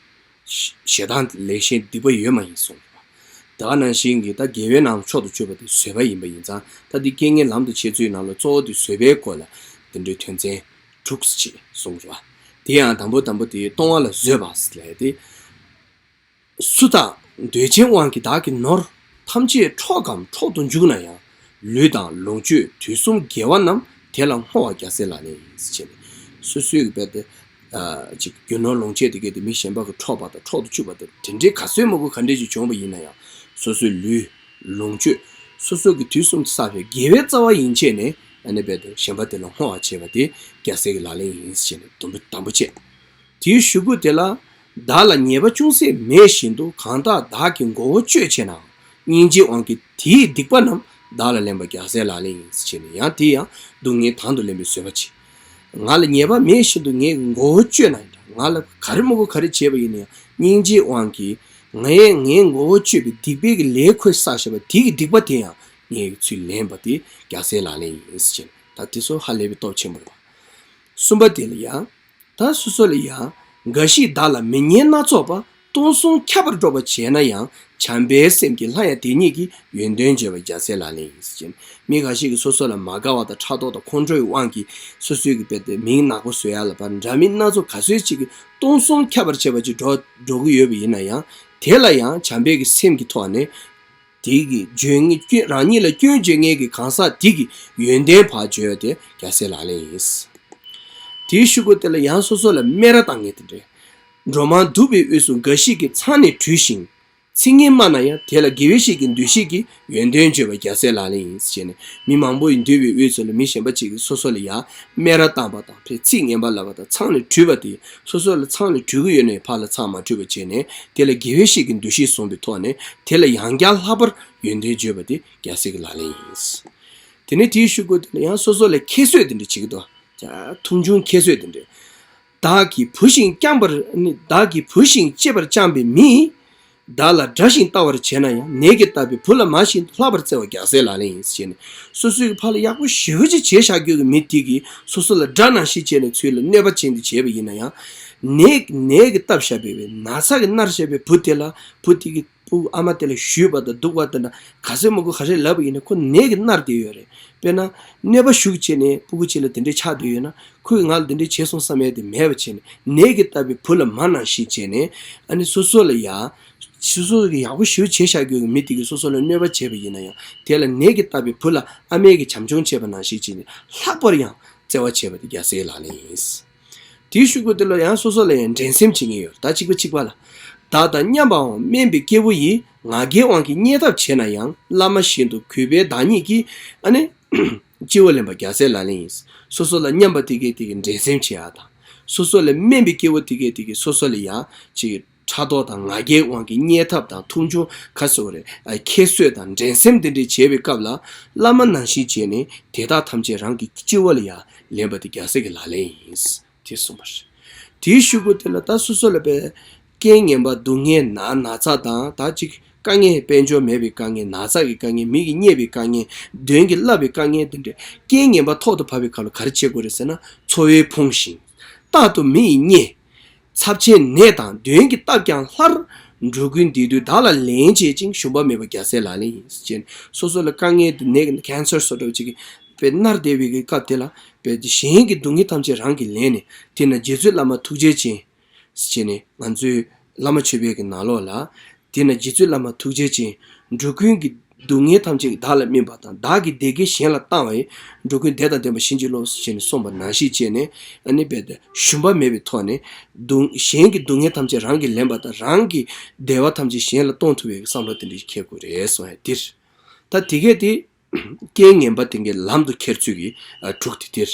ཞེ་སྡང་ལས་གཞན་སྡིག་པ་ཡོད་མ་ཡིན་གསུངས་རེད་པ། དེ་ག་ནང་བཞིན་གྱི་ད་དགེ་བའི་ནང་མཆོག་ཏུ་གྱུར་པ་དེ་བཟོད་པ་ཡིན་པ་ཡིན་ཙང་ད་དེ་རྐྱེན་ངན་ལམ་དུ་ཁྱེར་ཚུལ་ནང་ལ་གཙོ་བོ་དེ་བཟོད་པའི་སྐོར་ལ་དེ་འདྲའི་དོན་ཚན་དྲུག་ཅེས་གསུངས་རེད་པ། དེ་ཡང་དང་པོ་དང་པོ་དེ་གཏོང་བ་ལ་བཟོད་པ་ཟེར་ལབ་ཡ་དེ། སུ་དག་འདོད་ཆེན་དབང་གིས་བདག་གི་ནོར། ཐམས་ཅད་འཕྲོག་གམ་འཕྲོག་ཏུ་འཇུག་ན་ཡང་། ལུས་དང་ལོངས་སྤྱོད་དུས་གསུམ་དགེ་བ་རྣམས། དེ་ལ་བསྔོ་བ་རྒྱལ་སྲས་ལག་ལེན་ཡིན་ཟེར་བྱས་ནས། སོ་སོའི་གི་རྦད་དེ། ཨ་ཅིག་རྒྱུ་ནོར་ལོངས་སྤྱོད་དེ་གས་དེ་མི་གཞན་པ་གིས་འཕྲོག་པ་དང་འཕྲོག་ཏུ་བཅུག་པ་དང་དེ་འདྲའི་ག་ཚོད་མང་པོ་ག་འདྲས་ཅིག་བྱུང་བ་ཡིན་ན་ཡང་། སོ་སོའི་ལུས། ལོངས་སྤྱོད། སོ་སོ་གི་དུས་གསུམ་དུ་བསགས་པའི་དགེ་བའི་རྩ་བ་ཡན་ཆད་ནས་ཨ་ནི་རྦད་དེ་གཞན་པ་དེ་ལ་བསྔོ་བ་བྱེད་པ་དེ་རྒྱལ་སྲས་ཀྱི་ལག་ལེན་ཡིན་ཟེར་བྱས་ནས་དུམ་བུ་དང་པོ་བྱས། དེའི་གཞུག་གུ་དེ་ལ། བདག་ལ་ཉེས་པ་ཅུང་ཟད་མེད་བཞིན་དུ་གང་དག་བདག་གི་མགོ་བོ་གཅོད་བྱེད་ནའང་སྙིང་རྗེའི་དབང་གིས་དེའི་སྡིག་པ་རྣམས་བདག་ལ་ལེན་པ་རྒྱལ་སྲས་ལག་ལེན་ཡིན་ཟེར་ནས། ཡང་དེ་ཡང་སྡུག་བསྔལ་དང་དུ་ལེན་པའི་བཟོད་པ་བྱེད། ང་ལ་ཉེས་པ་མེད་བཞིན་དུ་ངའི་མགོ་བོ་གཅོད་ན་ཡང་འདྲ། ང་ལ་ག་རེ་མི་དགོས་ག་རེ་བྱས་པ་ཡིན་ན་ཡང་སྙིང་རྗེའི་དབང་གིས་ངས་ངའི་མགོ་བོ་གཅོད་པའི་སྡིག་པའི་གི་ལས་ཁོས་བསགས་བཞག་པ་དེ་གི་སྡིག་པ་དེ་ཡང་ངས་ཚུར་ལེན་པ་དེ་རྒྱལ་སྲས་ལག་ལེན་ཡིན་ཟེར་ནས། ད་དེ་ཚོ་ཧ་ལས་པའི་སྟོབས་ཆེན་པོ་རེད་པ། གསུམ་པ་དེ་ལ་ཡང་། ད་སོ་སོ་ལ་ཡང་། འགའ་ཞིག་བདག་ལ་མི་སྙན་སྣ་ཚོགས་པ་སྟོང་གསུམ་ཁྱབ་པར་སྒྲོག་པར་བྱེད་ན་ཡང་བྱམས་པའི་སེམས་ཀྱིས་སླར་ཡང་དེ་ཉིད་ཀྱི་ཡོན་ཏན་བརྗོད་པ་རྒྱལ་སྲས་ལག་ལེན་ཡིན་ཟེར་ནས། མི་འགའ་ཞིག་གིས་སོ་སོ་ལ་མ་དགའ་བ་དང་ཕྲག་དོག་དང་ཁོང་ཁྲོའི་དབང་གིས་སོ་སོའི་གི་དཔེ་དེ་མིང་ནག་པོ་བཟོ་ཡ་ལ་བ་འདྲ་མིན་སྣ་ཚོགས་ག་ཚོད་ཅིག་གིས་སྟོང་གསུམ་ཁྱབ་པར་བྱེད་པ་ཅིག་སྒྲོག་སྒྲོག་གི་ཡོད་པ་ཡིན་ན་ཡང་། དེ་ལ་ཡང་བྱམས་པའི་གི་སེམས་ཀྱི་ཐོག་ནས། དེ་གི་བརྗོད་ངེས་སྐྱོན། རང་ཉིད་ལ་སྐྱོན་བརྗོད་མཁན་གྱི་གང་ཟག་དེ་གི་ཡོན་ཏན་ཕར་བརྗོད་དེ་རྒྱལ་སྲས་ལག་ལེན་ཡིན། དེའི་གཞུག་གུ་དེ་ལ་ཡང་སོ་སོ་ལ་སྨད་ར་བཏང་མཁན་དེ་འདྲས། འགྲོ་མང་འདུ་བའི་དབུས་སུ་འགའ་ཞིག་གིས་མཚང་ནས་དྲུད་ཅིང་ཚིག་ངན་སྨྲ་ན་ཡང་དེ་ལ་དགེ་བའི་བཤེས་ཀྱི་འདུ་ཤེས་ཀྱིས་ཡོན་ཏན་བརྗོད་པ་རྒྱལ་སྲས་ལག་ལེན་ཡིན་ཟེར་ནས། མི་མང་པོ་ཡིས་འདུ་བའི་དབུས་སུ་ལ་མི་གཞན་པ་ཅིག་གིས་སོ་སོ་ལ་ཡང་སྨད་ར་བཏང་པ་དང་ཕར་ཚིག་ངན་པ་ལབ་པ་དང་མཚང་ནས་དྲུད་པ་དེ། སོ་སོ་ལ་མཚང་ནས་དྲུད་ཀྱི་ཡོད་ན་ཡང་ཕར་ལ་མཚང་མ་དྲུད་པ་བྱས་ནས་དེ་ལ་དགེ་བའི་བཤེས་ཀྱི་འདུ་ཤེས་བཟུང་བའི་ཐོག་ནས་དེ་ལ་ཡང་བསྐྱར་ལྷག་པར་ཡོན་ཏན་བརྗོད་པ་དེ་རྒྱལ་སྲས་ཀྱི་ལག་ལེན་ཡིན། དེ་ནས་དེའི་གཞུག་གུ་དེ་ལ་ཡང་སོ་སོ་ལ་ཁྱད་གསོད་དེ་འདྲ་བྱེད་ཀྱི་འདུག། ཡ། མཐོང་ཆུང་ཁྱད་གསོད་དེ་འདྲ། བདག་གི་བུ་བཞིན་བསྐྱངས་པར་ནི། བདག་གི་བུ་བཞིན་གཅེས་པར་བསྐྱངས་པའི་མིས། བདག་ལ་དགྲ་བཞིན་ལྟ་བར་བྱས་ན་ཡང་། ནད་ཀྱིས་བཏབ་པའི་བུ་ལ་མ་བཞིན་དུ་ལྷག་པར་བརྩེ་བ་རྒྱལ་སྲས་ལག་ལེན་ཡིན་ཟེར་ནས། སོ་སོའི་ཕ་ལ་ཡག་པོ་ཞེ་པོ་ཅིག་བྱས་བཞག་རྒྱུ་གི་མི་དེ་གིས་སོ་སོ་ལ་དགྲ་ནང་བཞིན་བྱས་ནས་ཚུར་ལ་གནོད་པ་བྱས་འདི་བྱས་པ་ཡིན་ན་ཡང་། ནད་ནད་ཀྱིས་བཏབ་བཞག་པའི་ན་ཚ་གིས་མནར་བཞག་པའི་བུ་དེ་ལ་བུ་དེ་གི་སྤུ་གུ་ཨ་མ་དེ་ལ་གཞུས་པ་དང་སྡུག་པ་དེ་འདྲ་ག་ཚོད་མང་པོ་ག་རེ་ལབ་པ་ཡིན་ན་ཁོ་ནད་ཀྱིས་མནར་བསྡད་ཡོད་རེད། དཔེར་ན། གནོད་པ་ཞུགས་བྱས་ནས་སྤུ་གུ་གཅིག་ལ་དེ་འདྲས་ཆགས་བསྡད་ཡོད་ན། ཁོས་ང་ལ་དེ་འདྲས་བྱས་སོང་བསམ་ཡས་དེ་མེད་པ་བྱས་ནས། ནད་ཀྱིས་བཏབ་པའི་བུ་ལ་མ་ནང་བཞིན་བྱས་ནས། ཨ་ནི་སོ་སོ་ལ་ཡ། སོ་སོ་གི་ཡག་པོ་ཞེ་པོ་བྱས་བཞག་རྒྱུ་གི་མི་དེ་གིས་སོ་སོ་ལ་གནོད་པ་བྱས་པ་ཡིན་ན་ཡང་། དེ་ལ་ནད་ཀྱིས་བཏབ་པའི་བུ་ལ་ཨ་མས་ཀྱིས་བྱམས་སྐྱོང་བྱས་པ་ནང་བཞིན་བྱས་ནས་ལྷག་པར་ཡང་བརྩེ་བ་བྱས་པ་དེ་རྒྱལ་སྲས་ལག་ལེན་ཡིན། དེའི་གཞུག་གུ་དེ་ལ་ཡང་སོ་སོ་ལ་ཡང་འགྲན་སེམས་བྱེད་མཁན་ཡོད། ད་གཅིག་པ་གཅིག་པ་ལ། བདག་དང་མཉམ་པའང་དམན་པའི་སྐྱེ་བོ་ཡིས། ང་རྒྱལ་དབང་གིས་བརྙས་ཐབས་བྱས་ན་ཡང་། བླ་མ་བཞིན་དུ་གུས་པས་བདག་ཉིད་ཀྱི། ཨ་ནི། སྤྱི་བོར་ལེན་པ་རྒྱལ་སྲས་ལག་ལེན་ཡིན། སོ་སོ་ལ་མཉམ་པ་དེ་གས་དེ་གས་འགྲན་སེམས་བྱེད་ཡ་དང་། སོ་སོ་ལས་དམན་པའི་སྐྱེ་བོ་དེ་གས་དེ་གས་སོ་སོ་ལ་ཡ། ཅིག་ཕྲག་དོག་དང་ང་རྒྱལ་དབང་གིས་བརྙས་ཐབས་དང་མཐོང་ཆུང་ག་སོགས་རེད། ཨ། ཁྱད་གསོད་དང་འགྲན་སེམས་དེ་འདྲས་བྱེད་པའི་སྐབས་ལ། བླ་མ་ནང་བཞིན་བྱས་ནས་དེ་དག་ཐམས་ཅད་རང་གི་སྤྱི་བོ་ལ་ཡ་ལེན་པ་དེ་རྒྱལ་སྲས་ཀྱི་ལག་ལེན་ཡིན། དེ་གསུངས་པ་རེད། དེའི་གཞུག་གུ་དེ་ལ་ད་སོ་སོ་ལ་པའི་རྐྱེན་ངན་པ་སྡུག་བསྔལ་ན་ན་ཚ་དང་ད་ཅིག་དཀའ་ངལ། དཔལ་འབྱོར་མེད་པའི་དཀའ་ངལ། ན་ཚ་གི་དཀའ་ངལ། མི་གིས་བརྙས་པའི་དཀའ་ངལ། གདོན་གྱིས་བརླབས་པའི་དཀའ་ངལ། དེ་འདྲའི་རྐྱེན་ངན་པ་ཐོག་ཏུ་བབས་པའི་སྐབས་ལ་ག་རེ་བྱེད་དགོས་རེད་ཟེར་ན། འཚོ་བས་ཕོངས་ཤིང་། རྟག་ཏུ་མི་ཡིས་བརྙས། ཚབས་ཆེན་ནད་དང་གདོན་གྱིས་བཏབ་ཀྱང་སླར། འགྲོ་ཀུན་བདེ་དུས་བདག་ལ་ལན་བྱེད་ཅིང་། ཞུམ་པ་མེད་པ་རྒྱལ་སྲས་ལག་ལེན་ཡིན། ཅེས་སོ་སོ་ལ་དཀའ་ངལ་དེ་ནད་ཀྱི་ཁེན་སར་སོགས་འདྲ་བོ་ཅིག་གིས་དཔེ་མནར་བསྡད་པའི་གི་སྐབས་དེ་ལ། དཔེ་དེ་གཞན་གྱི་སྡུག་བསྔལ་ཐམས་ཅད་རང་གིས་ལེན་ནས། དེ་ན་རྗེ་བཙུན་བླ་མ་ཐུགས་རྗེ་ཅན། ཟེར་ནས་ང་ཚོའི་བླ་མ་མཆོད་པའི་གི་ནང་ལོགས་ལ། དེ་ན་རྗེ་བཙུན་བླ་མ་ཐུགས་རྗེ་ཅན། འགྲོ་ཀུན་གྱི་སྡུག་བསྔལ་ཐམས་ཅད་བདག་ལ་སྨིན་པ་དང་། བདག་གི་བདེ་དགེ་གཞན་ལ་བཏང་བས། འགྲོ་ཀུན་བདེ་དང་ལྡན་པར་བྱིན་གྱིས་རློབས། ཟེར་ནས་གསུངས་པ་ནང་བཞིན་བྱས་ནས། ཨ་ནི་རྦད་དེ་ཞུམ་པ་མེད་པའི་ཐོག་ནས། སྡུག་གཞན་གྱི་སྡུག་བསྔལ་ཐམས་ཅད་རང་གིས་ལེན་པ་དང་། རང་གི་བདེ་བ་ཐམས་ཅད་གཞན་ལ་གཏོང་ཐུབ་པའི་བསམ་བློ་དེ་འདྲ་ཞིག་འཁྱེར་དགོས་རེད་གསུངས་ཡ་འདིར། ད་དེ་གས་དེ། རྐྱེན་ངན་པ་དེ་གའི་ལམ་དུ་ཁྱེར་ཚུལ་གྱི་ཨ་དྲུག་དེ་འདིར།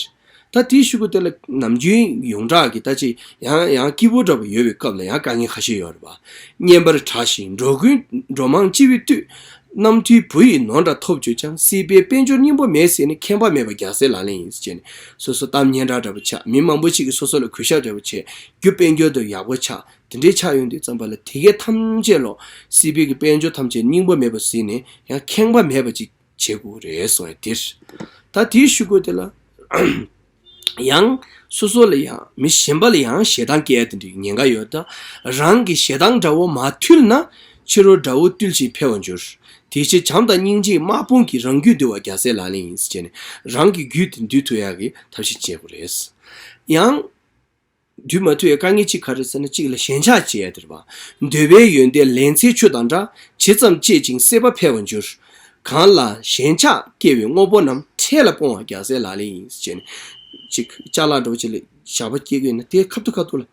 ད་དེའི་གཞུག་གུ་དེ་ལ་ནམ་རྒྱུན་ཡོངས་གྲགས་ཀྱི་ད་ཅི་ཡང་ཡང་སྐྱིད་པོ་འདྲ་པོ་ཡོད་པའི་སྐབས་ལ་ཡང་དཀའ་ངལ་ཁ་ཤས་ཡོད་རེད་པ། སྙན་པར་གྲགས་ཤིང་འགྲོ་ཀུན་འགྲོ་མང་སྤྱི་བོའི་དུས། རྣམ་ཐོས་བུ་ཡིས་ནོར་འདྲ་ཐོབ་གྱུར་ཀྱང་། སྲིད་པའི་དཔལ་འབྱོར་སྙིང་པོ་མེད་ཟེར་ནས། ཁེངས་པ་མེད་པ་རྒྱལ་སྲས་ལག་ལེན་ཡིན་ཟེར་ནས། སོ་སོ་གཏམ་སྙན་གྲགས་འདྲ་པོ་ཆགས། མི་མང་པོ་ཞིག་གིས་སོ་སོ་ལ་གུས་ཞབས་འདྲ་པོ་བྱས། རྒྱུ་དཔལ་འབྱོར་དུ་ཡག་པོ་ཆགས། དེ་འདྲའི་ཆགས་ཡོང་དུས་ཙམ་པ་ལ་དེ་གའི་ཐམས་ཅད་ལོ། སྲིད་པའི་གི་དཔལ་འབྱོར་ཐམས་ཅད་སྙིང་པོ་མེད་པ་ཟེར་ནས་ཡང་ཁེངས་པ་མེད་པ་ཅིག་བྱེད་དགོས་རེད་གསུངས་ཡ་འདིར། ད་དེའི་གཞུག་གུ་དེ་ལ། ཡང་སོ་སོ་ལ་ཡང་མི་གཞན་པ་ལ་ཡང་ཞེ་སྡང་སྐྱེ་ཡ་དེ་འདྲའི་ཉེན་ཁ་ཡོད། ད་རང་གི་ཞེ་སྡང་དགྲ་བོ་མ་ཐུལ་ན། ཕྱི་རོལ་དགྲ་བོ་བཏུལ་ཞིང་འཕེལ་བར་འགྱུར། དེ་ཕྱིར་བྱམས་དང་སྙིང་རྗེས་དམག་དཔུང་གིས། རང་རྒྱུད་འདུལ་བ་རྒྱལ་སྲས་ལག་ལེན་ཡིན་ཟེར་ནས། རང་གི་རྒྱུད་དེ་འདུལ་ཐུབ་ཡ་གི་ཐབས་ཤེས་བྱེད་དགོས་རེད། ཡང་། འདུལ་མ་ཐུབ་ཡ་དཀའ་ངལ་གཅིག་ག་རེ་ཟེར་ན། གཅིག་ལ་ཞེན་ཆགས་བྱེད་ཡ་དེ་རེད་པ། འདོད་པའི་ཡོན་ཏན་ལན་ཚྭའི་ཆུ་དང་འདྲ། ཇི་ཙམ་སྤྱད་ཅིང་སྲེད་པ་འཕེལ་བར་འགྱུར། གང་ལ་ཞེན་ཆགས་སྐྱེ་བའི་དངོས་པོ་རྣམས། འཕྲལ་ལ་སྤོང་བ་རྒྱལ་སྲས་ལག་ལེན་ཡིན་ཟེར་ནས། གཅིག་ཅ་ལག་འདྲ་བོ་ཅིག་ལ་ཞགས་པ་སྐྱེ་གི་ཡོད་ན་དེ་ཁ་ཐུག་ཁ་ཐུག་ལ་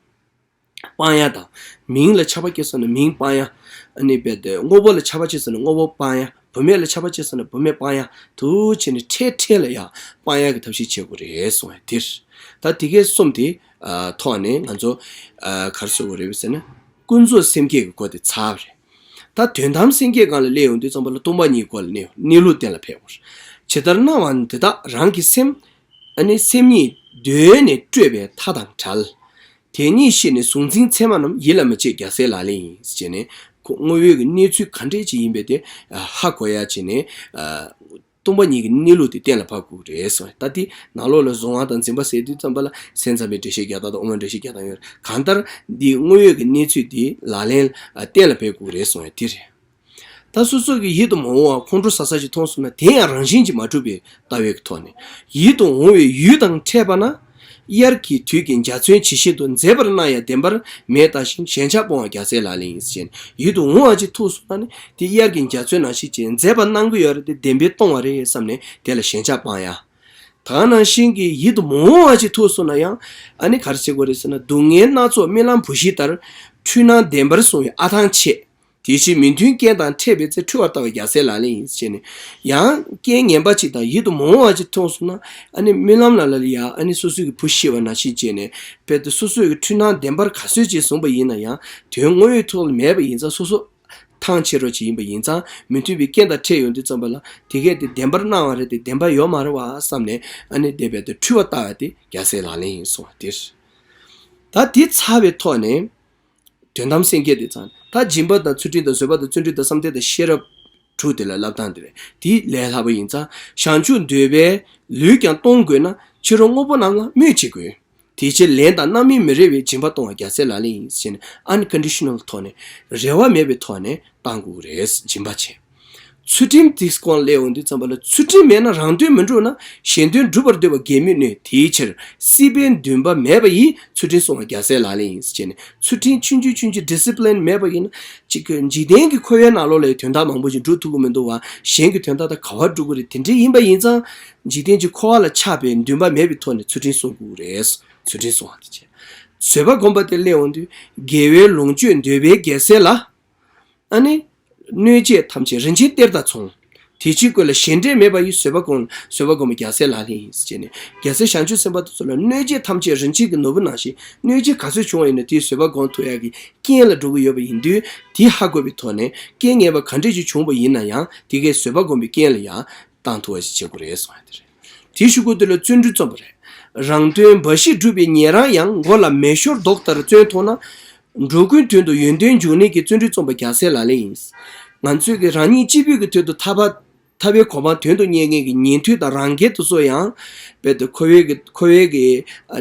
སྤང་ཡ་དང་། མིང་ལ་ཆགས་པ་སྐྱེས་སོང་ན་མིང་སྤང་ཡ། ཨ་ནི་རྦད་དེ་དངོས་པོ་ལ་ཆགས་པ་སྐྱེས་སོང་ན་དངོས་པོ་སྤང་ཡ། བུད་མེད་ལ་ཆགས་པ་སྐྱེས་སོང་ན་བུད་མེད་སྤང་ཡ། དུ་བྱས་ནས་འཕྲལ་འཕྲལ་ལ་ཡ་སྤང་ཡ་གི་ཐབས་ཤེས་བྱེད་དགོས་རེད་གསུངས་ཡ་འདིར། ད་དེ་གའི་གསུམ་དེ་ ཨ་ཐོག་ནས་ང་ཚོ་ཨ་ག་རེ་ཟེར་དགོས་རེད་ཟེར་ན། ཀུན་རྫོབ་སེམས་བསྐྱེད་ཀྱི་སྐོར་དེ་ཚར་བ་རེད། ད་དོན་དམ་སེམས་བསྐྱེད་སྒང་ལ་སླེབས་ཡོང་དུས་ཙམ་པ་ལ་སྟོང་པ་ཉིད་སྐོར་ལ་གནས་གནས་ལུགས་གཏན་ལ་ཕེབས་དགོས་རེད། ཇི་ལྟར་སྣང་བ་འདི་དག་རང་གི་སེམས། ཨ་ནི་སེམས་ཉིད་གདོད་ནས་སྤྲོས་པའི་མཐའ་དང་བྲལ། དེ་ཉིད་ཤེས་ནས་གཟུང་འཛིན་མཚན་མ་རྣམས་ཡིད་ལ་མི་བྱེད་རྒྱལ་སྲས་ལག་ལེན་ཡིན་ཟེར་ནས་ཁོ་དངོས་ཡོད་ཀྱི་གནས་ཚུལ་ག་འདྲས་ཅིག་ཡིན་པའི་དེ་ཧ་གོ་ཡ་བྱས་ནས། སྟོང་པ་ཉིད་ཀྱི་གནས་ལུགས་དེ་གཏན་ལ་ཕབ་དགོས་རེད་གསུངས། ད་དེ་ནང་ལོགས་ལ་གཟུང་བ་དང་འཛིན་པ་ཟེར་དུས་ཙམ་པ་ལ་སེམས་ཙམ་པའི་འགྲེལ་བཤད་རྒྱག་སྟངས་དང་དབུ་མའི་འགྲེལ་བཤད་རྒྱག་སྟངས་ཡོད་རེད། གང་ལྟར་འདི་དངོས་ཡོད་ཀྱི་གནས་ཚུལ་དེ་ལག་ལེན་གཏན་ལ་ཕབ་དགོས་རེད་གསུངས་ཡ་དེ་རེད། ད་སོ་སོ་གི་ཡིད་དུ་མི་འོང་བ་ཁོང་ཁྲོ་ཟ་ས་ཞིག་མཐོང་སོང་ན་དེ་ཡང་རང་བཞིན་གྱིས་མ་གྲུབ་པའི་ལྟ་བའི་ཐོག་ནས། ཡིད་དུ་འོང་བའི་ཡུལ་དང་འཕྲད་པ་ན། དབྱར་གྱི་དུས་ཀྱི་འཇའ་ཚོན་ཇི་བཞིན་དུ་མཛེས་པར་སྣང་ཡང་བདེན་པར་མེད་ལྟ་ཞིང་ཞེན་ཆགས་སྤོང་བ་རྒྱལ་སྲས་ལག་ལེན་ཡིན་ཟེར། ཡིད་དུ་འོང་བ་ཅིག་ཐུག་སོང་ན་ནི་དེ་དབྱར་གྱི་འཇའ་ཚོན་ནང་བཞིན་ཅིག་མཛེས་པར་སྣང་གི་ཡོད་རེད། དེ་བདེན་པས་སྟོང་བ་རེད་བསམ་ནས་དེ་ལ་ཞེན་ཆགས་སྤང་ཡ། ད་ག་ནང་བཞིན་གྱི་ཡིད་དུ་མི་འོང་བ་ཅིག་ཐུག་སོང་ན་ཡང་ཨ་ནི་ག་རེ་བྱེད་དགོས་རེད་ཟེར་ན། སྡུག་བསྔལ་སྣ་ཚོགས་རྨི་ལམ་བུ་བཞི་ལྟར། འཁྲུལ་སྣང་བདེན་པར་བཟུང་བའི་ཨ་ཐང་ཆད། དེ་ཕྱིར་མི་མཐུན་རྐྱེན་དང་འཕྲད་པའི་ཚེ། འཁྲུལ་བར་ལྟ་བ་རྒྱལ་སྲས་ལག་ལེན་ཡིན་ཟེར་ནས། ཡང་རྐྱེན་ངན་པ་ཅིག་དང་ཡིད་དུ་མི་འོང་བ་ཅིག་མཐོང་སོང་ན། ཨ་ནི་རྨི་ལམ་ལ་ལ་ཡ་ཨ་ནི་སོ་སོའི་གི་བུ་ཤི་བ་ནང་བཞིན་བྱས་ནས། དཔེར་ན་སོ་སོའི་གི་འཁྲུལ་སྣང་བདེན་པར་ག་ཚོད་ཅིག་བཟུང་བ་ཡིན་ན་ཡང་དོན་དངོས་ཡོད་ཐོག་ལ་མེད་པ་ཡིན་ཙང་། སོ་སོ་ཐང་ཆད་རོགས་ཅིག་ཡིན་པ་ཡིན་ཙང་། མི་མཐུན་པའི་རྐྱེན་དང་འཕྲད་ཡོང་དུས་ཙམ་པ་ལ་དེ་གས་དེ་བདེན་པར་སྣང་བ་རེད་དེ་བདེན་པ་ཡོད་མ་རེད་བ་བསམ་ནས། ཨ་ནི་དེ་དཔེར་ན་འཁྲུལ་བར་ལྟ་བ་དེ་རྒྱལ་སྲས་ལག་ལེན་ཡིན་གསུངས་པ་དེ་རེད། ད་དེ་ཚར་བའི་ཐོག་ནས། དོན་དམ་སེམས་བསྐྱེད་དེ་ཚང་། ད་སྦྱིན་པ་དང་ཚུལ་ཁྲིམས་དང་བཟོད་པ་དང་བརྩོན་འགྲུས་དང་བསམ་གཏན་དང་ཤེས་རབ་དྲུག་དེ་ལ་བསླབ་སྟངས་དེ་རེད། དེ་ལས་སླ་པོ་ཡིན་ཙང་། བྱང་ཆུབ་འདོད་པས་ལུས་ཀྱང་གཏོང་དགོས་ན། ཕྱི་རོལ་དངོས་པོ་རྣམས་ལ་སྨོད་བྱེད་དགོས། དེ་ཕྱིར་ལན་དང་རྣམ་སྨིན་མི་རེ་བའི་སྦྱིན་པ་གཏོང་བ་རྒྱལ་སྲས་ལག་ལེན་ཡིན་ཟེར་ནས། ཨན་ཀོན་ཌི་ཤ་ནལ་ཐོག་ནས། རེ་བ་མེད་པའི་ཐོག་ནས་བཏང་དགོས་རེད། སྦྱིན་པ་བྱས། ཚུལ་ཁྲིམས་དེ་སྐོར་སླེབས་ཡོང་དུས་ཙམ་པ་ལ། ཚུལ་ཁྲིམས་མེད་ན་རང་དོན་མི་འགྲུབ་ན། གཞན་དོན་སྒྲུབ་པར་འདོད་པ་གེགས་མེད་གནོད། དེའི་ཕྱིར་སྲིད་པའི་འདུན་པ་མེད་པ་ཡིས། ཚུལ་ཁྲིམས་སྲུང་བ་རྒྱལ་སྲས་ལག་ལེན་ཡིན་ཟེར་ནས། ཚུལ་ཁྲིམས་ཆུང་ཆུང་ཆུང་ཆུང་ཌི་སི་པི་ལིན་མེད་པ་ཡིན་ན། གཅིག་གི་འཇིག་རྟེན་གྱི་འཁོར་བའི་ནང་ལོགས་ལ་དོན་དག་མང་པོ་ཞིག་འགྲུབ་ཐུབ་ཀྱི་མི་འདུག་བ། གཞན་གྱི་དོན་དག་དང་ག་བར་འགྲུབ་ཀྱི་རེད། དེ་འདྲ་ཡིན་པ་ཡིན་ཙང་། འཇིག་རྟེན་གྱི་འཁོར་བ་ལ་ཆགས་པའི་འདུན་པ་མེད་པའི་ཐོག་ནས་ཚུལ་ཁྲིམས་སྲུང་དགོས་རེད། ཚུལ་ཁྲིམས་སྲུང་བ་དེ་བྱས། བཟོད་པ་སྒོམ་པ་དེ་སླེབས་ཡོང་དུས། དགེ་བའི་ལོངས་སྤྱོད་འདོད་པའི་རྒྱལ་སྲས་ལ། ཨ་ནི། གནོད་བྱེད་ཐམས་ཅད་རིན་ཆེན་གཏེར་དང་མཚུངས། དེ་ཕྱིར་ཀུན་ལ་ཞེ་འགྲས་མེད་པ་ཡིས། བཟོད་པ་སྒོམ། བཟོད་པ་སྒོམ་པ་རྒྱལ་སྲས་ལག་ལེན་ཡིན་ཟེར་ནས། རྒྱལ་སྲས་བྱང་ཆུབ་སེམས་དཔའ་དེ་ཚོ་ལ་གནོད་བྱེད་ཐམས་ཅད་རིན་ཆེན་གྱི་ནོར་བུ་ནང་བཞིན། གནོད་བྱེད་ག་ཚོད་བྱུང་བ་ཡིན་ན་དེའི་བཟོད་པ་སྒོམ་ཐུབ་ཡག་གི་རྐྱེན་ལ་འགྲོ་གི་ཡོད་པ་ཡིན་དུས། དེ་ཧ་གོ་བའི་ཐོག་ནས་རྐྱེན་ངན་པ་ག་འདྲས་ཅིག་བྱུང་བ་ཡིན་ན་ཡང་དེ་གའི་བཟོད་པ་སྒོམ་པའི་རྐྱེན་ལ་ཡང་བཏང་ཐུབ་པ་ཞིག་བྱེད་དགོས་རེད་གསུངས་པ་དེ་རེད། དེའི་གཞུག་གུ་དེ་ལ་བརྩོན་འགྲུས་རྩོམ་པ་རེད། རང་དོན་འབའ་ཞིག་སྒྲུབ་པའི་ཉེ་རང་ཡང་། མགོ་ལ་མེ་ཤོར་མདོག་ལྟར་བརྩོན་མཐོང་ན། འགྲོ་ཀུན་དོན་དུ་ཡོན་ཏན་འབྱུང་ནུས་ཀྱི། བརྩོན་འགྲུས་རྩོམ་པ་རྒྱལ་སྲས་ལག་ལེན་ཡིན། ང་ཚོས་ཀྱི་རང་ཉིད་གཅིག་པུས་ཀྱི་དོན་དུ་ཐར་པ། ཐར་པའི་གོ་འཕང་དོན་དུ་གཉེར་མཁན་གྱི་ཉན་ཐོས་དང་རང་རྒྱལ་དེ་ཚོ་ཡང་། རྦད་དེ་འཁོར་བའི་གི་འཁོར་བའི་གི་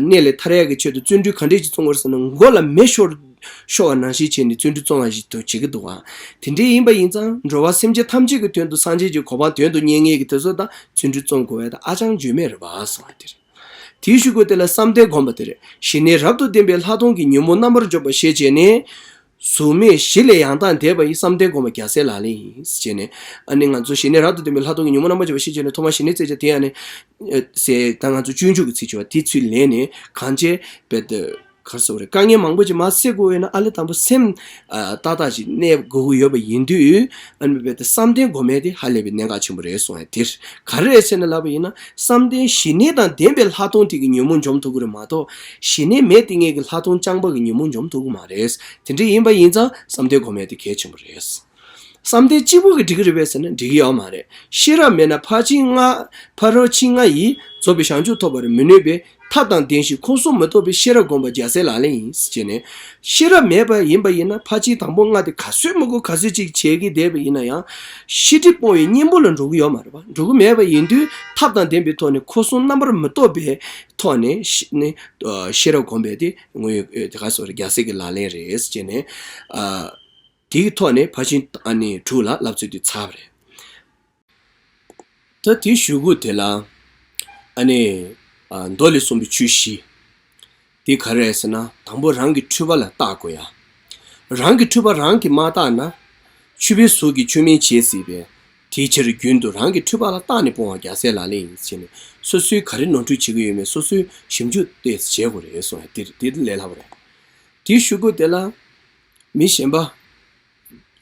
གནས་ལས་ཐར་ཡག་གི་ཆེད་དུ་བརྩོན་འགྲུས་ག་འདྲས་ཅིག་རྩོམ་དགོས་ཟེར་ན། མགོ་ལ་མེ་ཤོར། ཤོར་བ་ནང་བཞིན་བྱས་ནས་བརྩོན་འགྲུས་རྩོམ་པ་ཞིག་ཏུ་བྱེད་ཀྱི་འདུག་ག། དེ་འདྲས་ཡིན་པ་ཡིན་ཙང་། འགྲོ་བ་སེམས་ཅན་ཐམས་ཅད་ཀྱི་དོན་དུ་སངས་རྒྱས་ཀྱི་གོ་འཕང་དོན་དུ་གཉེར་མཁན་གྱི་དེ་ཚོ་དང་བརྩོན་འགྲུས་རྩོམ་དགོས་པ་དང་ཨ་ཅང་འགྱུར་མེད་རེད་པ་གསུངས་པ་དེ་རེད། དེའི་གཞུག་གུ་དེ་ལ་བསམ་གཏན་བསྒོམ་པ་དེ་རེད། ཞི་གནས་རབ་ཏུ་ལྡན་པའི་ལྷག་མཐོང་གི་ཉོན་མོངས་རྣམ་པར་འཇོམས་པ་ཞེས་བྱས་ནས། གཟུགས་མེད་བཞི་ལས་ཡང་དག་འདས་པ་ཡི། བསམ་གཏན་བསྒོམ་པ་རྒྱལ་སྲས་ལག་ལེན་ཡིན་ཟེར་ནས། ཨ་ནི་ང་ཚོ་ཞི་གནས་རབ་ཏུ་ལྡན་པའི་ལྷག་མཐོང་གི་ཉོན་མོངས་རྣམ་པར་འཇོམས་པ་ཞེས་བྱས་ནས་ཐོག་མར་ཞི་གནས་རྩེ་གཅིག་དེ་ཡང་ནི། ཟེར་ད་ང་ཚོ་སྤྱོད་འཇུག་གི་ཚིག་བརྗོད་པ་དེ་ཚུར་ལེན་ནས་གང་བྱས་པའི་ག་རེ་ཟེར་དགོས་རེད། དཀའ་ངལ་མང་པོ་ཅིག་མར་སེལ་དགོས་ཡོད་ན། ཨ་ལས་དང་པོ་སེམས་ཨ་ཏག་ཏག་ཅིག་གནས་དགོས་ཀྱི་ཡོད་པ་ཡིན་དུས། ཨ་ནི་རྦད་དེ་བསམ་གཏན་སྒོམ་ཡས་དེ་ཧ་ལས་པའི་གནད་འགག་ཆེན་པོ་རེད་གསུངས་ཡ་དེ་ག་རེ་རེད་ཟེར་ནས་ལབ་པ་ཡིན་ན། བསམ་གཏན་ཞི་གནས་དང་ལྡན་པའི་ལྷག་མཐོང་དེ་གིས་ཉོན་མོངས་འཇོམས་ཐུབ་ཀྱི་རེད་མ་གཏོགས། ཞི་གནས་མེད་དེ་ངེད་ཀྱི་ལྷག་མཐོང་རྐྱང་པ་གིས་ཉོན་མོངས་འཇོམས་ཐུབ་ཀྱི་མ་རེད། དེ་འདྲ་ཡིན་པ་ཡིན་ཙང་བསམ་གཏན་སྒོམ་ཡས་དེ་གལ་ཆེན་པོ་རེད། བསམ་གཏན་གཅིག་པོ་གིས་འགྲིག་གི་རེད་པས་ཟེར་ན་འགྲིག་གི་ཡོད་མ་རེད། ཤེས་རབ་མེད་ན་ཕར་ཕྱིན་ལྔ། ཕ་རོལ་ཕྱིན་ལྔ་ཡིས་རྫོགས་པའི་བྱང་ཆུབ་ཐོབ་པར་མི་ནུས་པས། ཐབས་དང་ལྡན་ཞིང་འཁོར་གསུམ་མི་རྟོག་པའི། ཤེས་རབ་བསྒོམ་པ་རྒྱལ་སྲས་ལག་ལེན་ཡིན་ཟེར་ནས། ཤེས་རབ་མེད་པ་ཡིན་པ་ཡིན་ན་ཕར་ཕྱིན་དང་པོ་ལྔ་དེ་ག་ཚོད་མི་དགོས་ག་ཚོད་ཅིག་བྱེད་ཀྱི་བསྡད་པ་ཡིན་ན་ཡང་། ཤེས་སྒྲིབ་སྤོང་བའི་གཉེན་པོ་ལ་འགྲོ་གི་ཡོད་མ་རེད་པ། འགྲོ་གི་མེད་པ་ཡིན་དུས་ཐབས་དང་ལྡན་པའི་ཐོག་ནས་འཁོར་གསུམ་རྣམ་པར་མི་རྟོག་པའི་ཐོག་ནས་ཤེས་ནས་ཤེས་རབ་བསྒོམ་པའི་དེ་དངོས་ཡོད་དེ་ག་ཚོད་རེད། རྒྱལ་སྲས་ཀྱི་ལག་ལེན་རེད་ཟེར་ནས། དེ་གི་ཐོག་ནས་ཕར་ཕྱིན་ཨ་ནི་དྲུག་ལ་བསླབ་ཚུལ་དེ་ཚར་བ་རེད། ད་དེའི་གཞུག་གུ་དེ་ལ་ཨ་ནི་ཨ་མདོ་ལས་གསུངས་པའི་ཆོས་བཞི་དེ་ག་རེ་རེད་ཟེར་ན། དང་པོ་རང་གི་འཁྲུལ་པ་ལ་བརྟག་དགོས་ཡ། རང་གི་འཁྲུལ་པ་རང་གིས་མ་བརྟགས་ན། ཆུད་པའི་གཟུགས་ཀྱིས་ཆུད་མིན་བྱེད་སྲིད་པས། དེའི་ཕྱིར་རྒྱུན་དུ་རང་གི་འཁྲུལ་པ་ལ་བརྟགས་ནས་སྤོང་བ་རྒྱལ་སྲས་ལག་ལེན་ཡིན་ཟེར་ནས། སོ་སོའི་ག་རེ་ནོར་འཁྲུལ་བྱེད་ཀྱི་ཡོད་མེད་སོ་སོས་ཞིབ་འཇུག་ཏོག་ཙམ་བྱེད་དགོས་རེད་གསུངས་ཡ་དེ་དེ་ལས་སླ་པོ་རེད། དེའི་གཞུག་གུ་དེ་ལ་མི་གཞན་པ།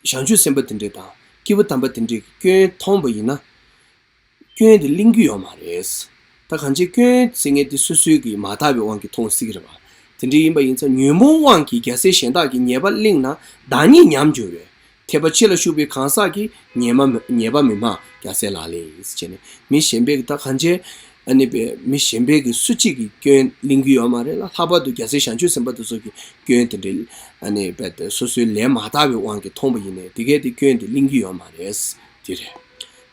བྱང་ཆུབ་སེམས་དཔའ་དེ་འདྲས་དང་སྐྱེས་བུ་དམ་པ་དེ་འདྲས་ཀྱི་སྐྱོན་མཐོང་བ་ཡིན་ན། སྐྱོན་དེ་གླེང་རྒྱུ་ཡོད་མ་རེད། ད་གང་ཅི་སྐྱོན་ཟེར་མཁན་དེ་སོ་སོའི་གི་མ་དག་པའི་དབང་གིས་མཐོང་སྲིད་ཀྱི་རེད་པ། དེ་འདྲ་ཡིན་པ་ཡིན་ཙང་ཉོན་མོངས་དབང་གིས་རྒྱལ་སྲས་གཞན་དག་གིས་ཉེས་པ་བསླངས་ན་བདག་ཉིད་ཉམས་འགྱུར་བས། འཐད་པ་ཕྱི་ལ་ཞུགས་པའི་གང་ཟག་གིས་ཉེས་མ་མི་ཉེས་པ་མི་སྨྲ་རྒྱལ་སྲས་ལག་ལེན་ཡིན་ཟེར་བྱས་ནས། མི་གཞན་པས་ཀྱི་ད་གང་བྱས་ཨ་ནི་པའི་མི་གཞན་པས་ཀྱི་སུ་གཅིག་གིས་སྐྱོན་གླེང་གི་ཡོད་མ་རེད་ལ། ལྷག་པར་དུ་རྒྱལ་སྲས་བྱང་ཆུབ་སེམས་དཔའ་དེ་ཚོ་གིས་སྐྱོན་དེ་འདྲའི་ཨ་ནི་པའི་སོ་སོའི་ལས་མ་དག་པའི་དབང་གིས་མཐོང་པ་ཡིན་ནའི་དེ་གས་དེ་སྐྱོན་དེ་གླེང་གི་ཡོད་མ་རེད། དེ་རེད།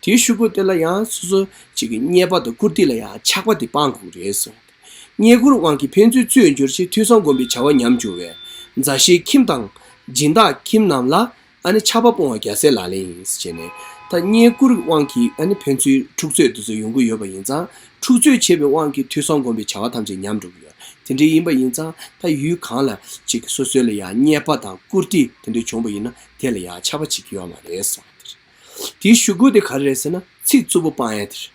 དེའི་ཤུ་གུ་དེ་ལ་ཡང་སོ་སོ་གཅིག་གི་རྙེད་པ་དང་བཀུར་སྟི་ལ་ཡང་ཆགས་པ་དེ་སྤང་དགོས་རེད་གསུངས། རྙེད་བཀུར་དབང་གིས་ཕན་ཚུན་རྩོད་འགྱུར་ཞིང་ཐོས་བསམ་སྒོམ་པའི་བྱ་བ་ཉམས་འགྱུར་བས། མཛའ་བཤེས་ཁྱིམ་དང་སྦྱིན་བདག་ཁྱིམ་རྣམས་ལ་ཨ་ནི་ཆགས་པ་སྤོང་བ་རྒྱལ་སྲས་ལག་ལེན་ཡིན་ཟེར་བྱས་ནས། ད་རྙེད་བཀུར་དབང་གིས་ཨ་ནི་ཕན་ཚུན་འཁྲུག་རྩོད་དེ་ཚོ་ཡོང་གི་ཡོད་པ་ཡིན་ཙང་། འཁྲུག་རྩོད་བྱེད་པའི་དབང་གིས་ཐོས་བསམ་སྒོམ་པའི་བྱ་བ་ཐམས་ཅད་ཉམས་འགྲོ་གི་ཡོད། དེ་འདྲ་ཡིན་པ་ཡིན་ཙང་ད་ཡུལ་གང་ལ་ཅིག་སོ་སོ་ལ་ཡང་རྙེད་པ་དང་བཀུར་སྟི་དེ་འདྲ་བྱུང་པ་ཡིན་ན་དེ་ལ་ཡང་ཆགས་པ་བྱེད་ཀྱི་ཡོད་མ་རེད་གསུངས་པ་དེ་རེད། དེའི་ཤུ་གུ་དེ་ག་རེ་རེད་ཟེར་ན་ཚིག་རྩུབ་པོ་སྤང་ཡ་དེ་རེད།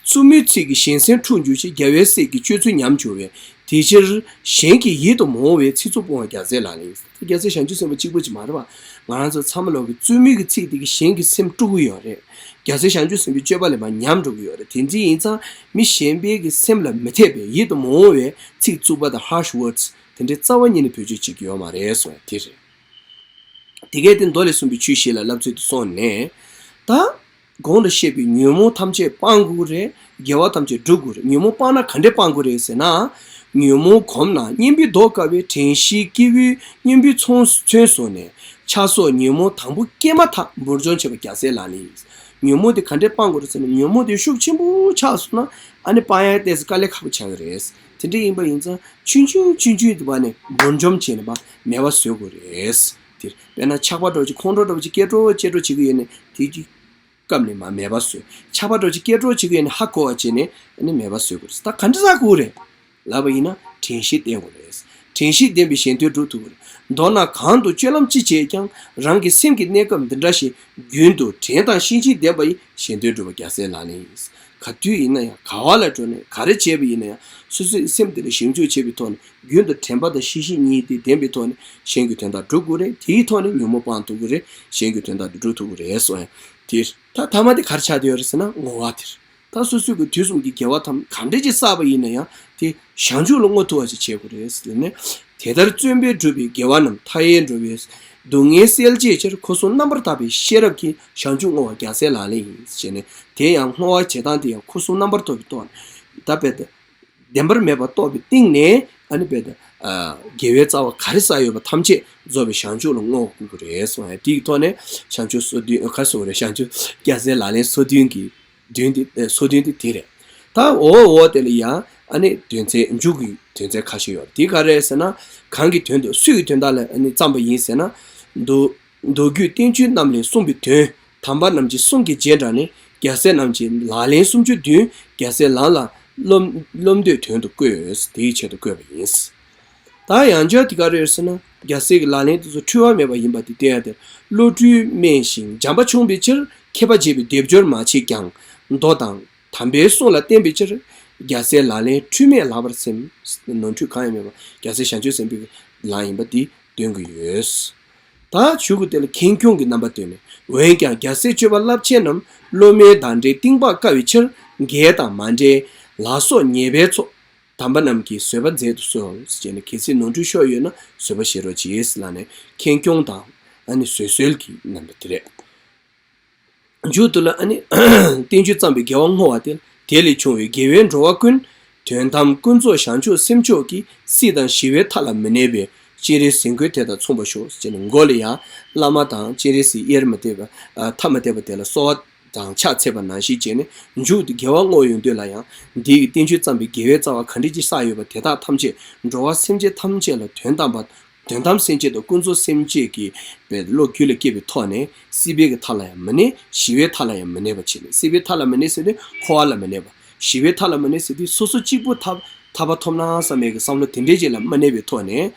རྩུབ་མོའི་ཚིག་གིས་གཞན་སེམས་འཁྲུག་འགྱུར་ཞིང་རྒྱལ་བའི་སྲས་ཀྱི་སྤྱོད་ཚུལ་ཉམས་འགྱུར་བས། དེ་ཕྱིར་གཞན་གྱི་ཡིད་དུ་མི་འོང་བའི་ཚིག་རྩུབ་སྤོང་བ་རྒྱལ་སྲས་ལག་ལེན་ཡིན། རྒྱལ་སྲས་བྱང་ཆུབ་སེམས་དཔའ་གཅིག་པུ་ཅིག་མ་རེད་པ། ང་རང་ཚོ་ཚང་མ་ལོག་གི་རྩུབ་མོའི་གི་ཚིག་དེ་གིས་གཞན་གྱི་སེམས་དཀྲུག་གི་ཡོད་རེད། རྒྱལ་སྲས་བྱང་ཆུབ་སེམས་དཔའི་སྤྱོད་པ་ལས་མར་ཉམས་འགྲོ་གི་ཡོད་རེད། དེ་འདྲ་ཡིན་ཙང་མི་གཞན་པའི་གི་སེམས་ལ་མི་འཐད་པའི་ཡིད་དུ་མི་འོང་བའི་ཚིག་རྩུབ་པ་དང་harsh words དེ་འདྲའི་རྩ་བ་ཉིད་ནས་བེད་སྤྱོད་བྱེད་ཀྱི་ཡོད་མ་རེད་གསུངས་ཡ་དེ་རེད། དེ་གས་དེ་མདོ་ལས་གསུངས་པའི་ཆོས་བཞི་ལ་བསླབ་ཚུལ་དུ་སོང་ནས། ད། གོང་དུ་བཤད་པའི་ཉོན་མོངས་ཐམས་ཅད་སྤང་དགོས་རེད། དགེ་བ་ཐམས་ཅད་སྒྲུབ་དགོས་རེད། ཉོན་མོངས་སྤང་ན་ག་འདྲས་སྤང་དགོས་རེད་ཟེར་ན། ཉོན་མོངས་གོམས་ན་གཉེན་པོས་བཟློག་དཀའ་བས། དྲན་ཤེས་སྐྱེས་བུས་གཉེན་པོས་མཚོན་མཚོན་བཟུང་ནས། ཆགས་སོགས་ཉོན་མོངས་དང་པོ་སྐྱེས་མ་ཐག་འབུར་འཇོམས་བྱེད་པ་རྒྱལ་སྲས་ལག་ལེན་ཡིན། ཉོན་མོངས་དེ་ག་འདྲས་སྤང་དགོས་རེད་ཟེར་ན། ཉོན་མོངས་དེ་ཤུགས་ཆེན་པོ་ཆགས་སོང་ན་ཨ་ནི་སྤང་ཡ་ཏོག་ཙམ་དཀའ་ལས་ཁག་པོ་ཆགས་ཀྱི་རེད། དེ་འདྲ་ཡིན་པ་ཡིན་ཙང་ཆུང་ཆུང་ཆུང་ཆུང་དེ་བ་ནས་འབུར་འཇོམས་བྱས་ནས་པ་མེད་པ་བཟོ་དགོས་རེད། དེ་དཔེར་ན་ཆགས་པ་འདྲ་བོ་ཅིག་ཁོང་ཁྲོ་འདྲ་བོ་ཅིག་སྐྱེ་འགྲོ་སྐྱེ་འགྲོ་བྱེད་ཀྱི་ཡོད་ནས་དེ་ཅིག་སྐབས་ནས་མ་མེད་པ་བཟོས། ཆགས་པ་འདྲ་བོ་ཅིག་སྐྱེ་འགྲོ་བྱེད་ཀྱི་ཡོད་ནས་ཧ་གོ་བ་བྱས་ནས་ཨ་ནི་མེད་པ་བཟོ་དགོས་རེད། ད་ག་འདྲ་ཟ་དགོས་རེད་ལབ་པ་ཡིན་ན་དྲན་ཤེས་བསྟེན་དགོས་རེད། དྲན་ཤེས་ལྡན་པས་གཞན་དོན་སྒྲུབ་ཐུབ་དགོས་རེད། མདོར་ན་གང་དུ་སྤྱོད་ལམ་ཅི་བྱེད་ཀྱང་རང་གི་སེམས་ཀྱི་གནས་སྐབས་འདི་འདྲ་ཞིག་རྒྱུན་དུ་དྲན་དང་ཤེས་བཞིན་ལྡན་པ་ཡིས་གཞན་དོན་སྒྲུབ་པ་རྒྱལ་སྲས་ལག་ལེན་ཡིན། ག་དུས་ཡིན་ན་ཡང་ག་བ་ལ་འགྲོ་ནས་ག་རེ་བྱས་པ་ཡིན་ན་ཡང་སོ་སོའི་སེམས་དེ་ལ་ཞིབ་འཇུག་བྱེད་པའི་ཐོག་ནས་རྒྱུན་དུ་དྲན་པ་དང་ཤེས་བཞིན་གཉིས་དེ་ལྡན་པའི་ཐོག་ནས་གཞན་གྱི་དོན་དག་སྒྲུབ་དགོས་རེད། དེའི་ཐོག་ནས་ཉོན་མོངས་སྤང་ཐུབ་དགོས་རེད། གཞན་གྱི་དོན་དག་སྒྲུབ་ཐུབ་དགོས་རེད་གསུངས་ཡ་དེ། ད་ཐ་མ་དེ་ག་རེ་ཆགས་བསྡད་ཡོད་རེད་ཟེར་ན་བསྔོ་བ་དེ་རེད། ད་སོ་སོའི་གི་དུས་གསུམ་གྱི་དགེ་བ་ཐམས་ག་འདྲས་ཅིག་བསགས་པ་ཡིན་ན་ཡང་དེ་བྱང་ཆུབ་ལ་བསྔོ་ཐུབ་པ་ཅིག་བྱེད་དགོས་རེད་ཟེར་ནས། དེ་ལྟར་བརྩོན་པས་བསྒྲུབས་པའི་དགེ་བ་རྣམས་མཐའ་ཡས་འགྲོ་བའི་སྡུག་བསྔལ་སེལ་བྱེད་ཕྱིར། འཁོར་གསུམ་རྣམ་པར་དག་པའི་ཤེས་རབ་ཀྱིས། བྱང་ཆུབ་བསྔོ་བ་རྒྱལ་སྲས་ལག་ལེན་ཡིན་ཟེར་ནས། དེ་ཡང་བསྔོ་བ་བྱེད་སྟངས་དེ་ཡང་འཁོར་གསུམ་རྣམ་པར་དག་པའི་ཐོག་ནས་ད་དཔེ་དེ། བདེན་པར་མེད་པར་རྟོགས་པའི་སྟེང་ནས་ཨ་ནི་དཔེ་དེ། དགེ་བའི་རྩ་བ་ག་རེ་བསགས་ཡོད་པ་ཐམས་ཅད་རྫོགས་པའི་བྱང་ཆུབ་ལ་བསྔོ་བ་བསྔོ་དགོས་རེད་གསུངས་ཡ་དེའི་ཐོག་ནས་བྱང་ཆུབ་སོ་བདུན་ག་རེ་ཟེར་དགོས་རེད། བྱང་ཆུབ་རྒྱལ་སྲས་ལག་ལེན་སོ་བདུན་གྱི། བདུན་དེ་ཨེ་སོ་བདུན་དེ་དེ་རེད། ད་འོ་འོ་དེ་ལ་ཡང་ཨ་ནི་དོན་ཚན་མཇུག་གི་དོན་ཚན་ཁ་ཤས་ཡོད་རེད། དེ་ག་རེ་རེད་ཟེར་ན། གང་གི་དོན་དུ་སུ་ཡི་དོན་དག་ལ་ཨ་ནི་བརྩམས་པ་ཡིན་ཟེར་ན། མདོ་མདོ་རྒྱུད་བསྟན་བཅོས་རྣམས་ལས་གསུངས་པའི་དོན་དམ་པ་རྣམས་ཀྱི་གསུང་གི་རྗེས་འབྲང་ནི་རྒྱལ་སྲས་རྣམས་ཀྱི་ལག་ལེན་སུམ་ཅུ་བདུན་རྒྱལ་སྲས་ལམ་ལ་སློབ་སློབ་འདོད་དོན་དུ་བཀོད། དེའི་ཆེད་དུ་བཀོད་པ་ཡིན། ད་ཡང་བསྐྱར་དེ་ག་རེ་ཡོད་ཟེར་ན། རྒྱལ་སྲས་ཀྱི་ལག་ལེན་དེ་ཚོ་འཁྲུལ་བ་མེད་པ་ཡིན་པ་དེ་བསྟན་ཡ་དེ། བློ་གྲོས་དམན་ཞིང་འཇམ་པ་ཆུང་བའི་ཕྱིར། མཁས་པ་བྱེད་པའི་སྡེབ་སྦྱོར་མ་བྱེད་ཀྱང་། མདོ་དང་། དམ་པའི་གསུང་ལ་བརྟེན་པའི་ཕྱིར། རྒྱལ་སྲས་ལག་ལེན་འཁྲུལ་མེད་ལགས་པར་སེམས། ནོར་འཁྲུལ་གང་ཡང་མེད་པ་རྒྱལ་སྲས་བྱང་ཆུབ་སེམས་དཔའི་ལམ་ཡིན་པ་འདི་སྟོན་གྱི་ཡོད། ད་མཇུག་གི་དེ་ལ་ཁེངས་སྐྱུང་གི་རྣམ་པ་སྟོན་ནས། འོན་ཀྱང་རྒྱལ་སྲས་སྤྱོད་པ་རླབས་ཆེན་རྣམས་སློབ་མའི་བདག་འདྲའི་གཏིང་དཔག་དཀའ་བའི་ཕྱིར། འགལ་དང་མ་འབྲེལ་ལ་སོགས་ཉེས་པའི་ཚོགས། དམ་པ་རྣམས་ཀྱིས་བཟོད་པ་མཛད་དུ་གསོལ་ཟེར་ནས། གལ་སྲིད་ནོར་འཁྲུལ་ཤོར་ཡོད་ན་བཟོད་པ་བཞེས་རོགས་གྱིས་ལབ་ནས་ཁེངས་སྐྱུང་དང་ཨ་ནི་བཟོད་གསོལ་གྱི་རྣམ་པ་དེ་རེད། མཇུག་ཏུ་ལ་ཨ་ནི་བསྟན་བཅོས་བརྩམས་པའི་དགེ་བ་བསྔོ་བ་སྟེ། དེ་ལས་བྱུང་བའི་དགེ་བས་འགྲོ་བ་ཀུན། དོན་དམ་ཀུན་རྫོབ་བྱང་ཆུབ་སེམས་མཆོག་གིས། སྲིད་དང་ཞི་བའི་མཐའ་ལ་མི་གནས་པའི། སྤྱན་རས་གཟིགས་མགོན་དེ་དང་མཚུངས་པར་ཤོག་ཟེར་ནས། མགོ་ལ་ཡང་བླ་མ་དང་སྤྱན་རས་གཟིགས་དབྱེར་མ་བལྟས་པ། ཐ་མ་བལྟས་པ་དེ་ལ་གསོལ་བ་དང་ཕྱག་འཚལ་བ་ནང་བཞིན་བྱས་ནས། མཇུག་ཏུ་དགེ་བ་བསྔོ་ཡོང་དུས་ལ་ཡང་། འདི་ཡི་བསྟན་བཅོས་བརྩམས་པའི་དགེ་བའི་རྩ་བ་ག་འདྲ་ཅིག་བསགས་ཡོད་པ་དེ་དག་ཐམས་ཅད་འགྲོ་བ་སེམས་ཅན་ཐམས་ཅད་ལ་དོན་དམ་པ། དོན་དམ་སེམས་བསྐྱེད་དང་ཀུན་རྫོབ་སེམས་བསྐྱེད་ཀྱི་བློ་རྒྱུད་ལ་སྐྱེས་པའི་ཐོག་ནས། སྲིད་པའི་གི་མཐའ་ལ་ཡང་མི་གནས། ཞི་བའི་མཐའ་ལ་ཡང་མི་གནས་པ་བྱས་ནས། སྲིད་པའི་མཐའ་ལ་མི་གནས་ཟེར་དུས་འཁོར་བ་ལ་མི་གནས་པ། ཞི་བའི་མཐའ་ལ་མི་གནས་ཟེར་དུས་སོ་སོ་གཅིག་པུ་ཐར་ཐར་པ་ཐོབ་ན་བསམ་པའི་གི་བསམ་བློ་དེ་འདྲའི་ཅིག་ལ་མི་གནས་པའི་ཐོག་ནས།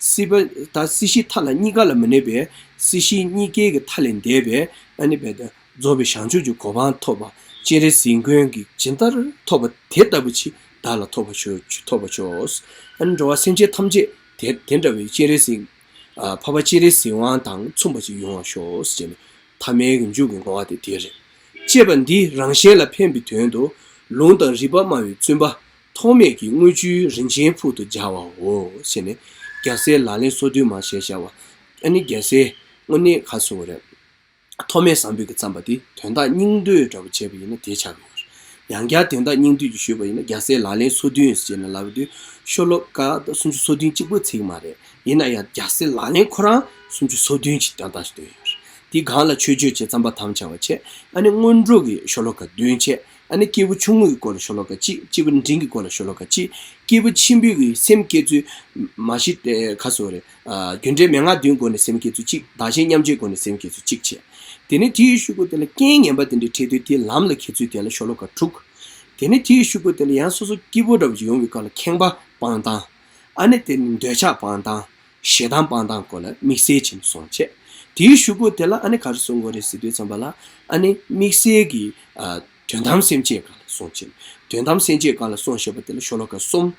སྲིད་པ་དང་སྲིད་ཞིའི་མཐའ་ལ་གཉིས་ཀ་ལ་མི་གནས་པའི། སྲིད་ཞི་གཉིས་ཀའི་གི་མཐའ་ལས་འདས་པའི་ཨ་ནི་བས་ཏེ། རྫོགས་པའི་བྱང་ཆུབ་ཀྱི་གོ་འཕང་ཐོབ་པ། སྤྱན་རས་གཟིགས་མགོན་གྱིས་ཇི་ལྟར་ཐོབ་པ་དེ་ལྟ་བུ་ཅིག་བདག་ལ་ཐོབ་པར་ཤོག་ཐོབ་པར་ཤོག་ཨ་ནི་འགྲོ་བ་སེམས་ཅན་ཐམས་ཅད་དེ་དེ་འདྲ་བའི་སྤྱན་རས་གཟིགས། ཨ་འཕགས་པ་སྤྱན་རས་གཟིགས་དབང་དང་མཚུངས་པ་ཅིག་ཡོང་བར་ཤོག་ཟེར་ནས། ཐ་མའི་གི་མཇུག་གི་བསྔོ་བ་དེ་དེ་རེད། ཅེས་པ་འདིས་རང་གཞན་ལ་ཕན་པའི་དོན་དུ། ལུང་དང་རིགས་པ་སྨྲ་བའི་བཙུན་པ། ཐོགས་མེད་ཀྱི་དངུལ་ཆུའི་རིན་ཆེན་ཕུག་ཏུ་སྦྱར་བའོ་ཞེས་ནས། རྒྱལ་སྲས་ལག་ལེན་སོ་བདུན་མ་ཞེས་བྱ་བ། ཨ་ནི་རྒྱལ་སྲས་དངོས་གནས་ག་རེ་ཟེར་དགོས་རེད། ཐོགས་མེད་བཟང་པོས་ཀྱིས་བརྩམས་པ་དེ་དོན་དག་སྙིང་བསྡུས་འདྲ་པོ་བྱས་པ་ཡིན་ན་དེ་ཆགས་ཀྱི་ཡོད་རེད། ཡང་བསྐྱར་དོན་དག་སྙིང་བསྡུས་ཀྱིས་ཞུས་པ་ཡིན་ན། རྒྱལ་སྲས་ལག་ལེན་སོ་བདུན་ཞེས་ནས་ལབ་དུས་ཤོ་ལོ་ཀ་སུམ་ཅུ་སོ་བདུན་གཅིག་པོ་ཚིག་མ་རེད། ཡིན་ན་ཡང་རྒྱལ་སྲས་ལག་ལེན་ཁོ་རང་སུམ་ཅུ་སོ་བདུན་ཅིག་དོན་དག་ཞིག་འདུས་ཡོད་རེད། དེའི་སྒང་ལ་མཆོད་བརྗོད་བྱས། བརྩམ་པར་དམ་བཅའ་བ་བྱས། ཨ་ནི་སྔོན་འགྲོ་གི་ཤོ་ལོ་ཀ་བདུན་བྱས། ཨ་ནི་སྐྱེས་བུ་ཆུང་ངུ་གི་སྐོར་ལ་ཤོ་ལོ་ཀ་གཅིག་སྐྱེས་བུ་འབྲིང་གི་སྐོར་ལ་ཤོ་ལོ་ཀ་གཅིག་སྐྱེས་བུ་ཆེན་པོའི་གི་སེམས་བསྐྱེད་ཚུལ། མ་གཞི་དེ་ག་རེ་ཟེར་དགོས་རེད། ཨ། རྒྱུ་འབྲས་མན་ངག་བདུན་སྒོ་ནས་སེམས་བསྐྱེད་ཚུལ་གཅིག་བདག་གཞན་མཉམ་བརྗེའི་སྒོ་ནས་སེམས་བསྐྱེད་ཚུལ་གཅིག་བྱས། དེ་ནས་དེའི་གཞུག་གུ་དེ་ལ་རྐྱེན་ངན་པ་དེ་འདྲ་འཕྲད་དུས་དེའི་ལམ་ལ་འཁྱེར་ཚུལ་དེ་ལ་ཤོ་ལོ་ཀ་དྲུག་དེ་ནས་དེའི་གཞུག་གུ་དེ་ལ་ཡང་སོ་སོ་སྐྱིད་པོ་འདྲ་པོ་ཅིག་ཡོང་བའི་སྐབས་ལ་ཁེངས་པ་སྤང་སྟངས། ཨ་ནི་དེ་ནས་འདོད་ཆགས་སྤང་སྟངས། ཞེ་སྡང་སྤང་སྟངས་སྐོར་ལ་དམིགས་བསལ་བྱས་ནས་གསུངས་བྱས། དེའི་གཞུག་གུ་དེ་ལ་ཨ་ནི་ག་རེ་གསུང་དགོས་རེད་ཟེར་དུས་ཙམ་པ་ལ། ཨ་ནི་དམིགས་བསལ་གྱི། ཨ། དོན་དམ་སེམས་བསྐྱེད་སྒང་ལ་གསུངས་བྱས། དོན་དམ་སེམས་བསྐྱེད་སྒང་ལ་གསུངས་བཞག་པ་དེ་ལ་ཤོ་ལོ་ཀ་གསུམ།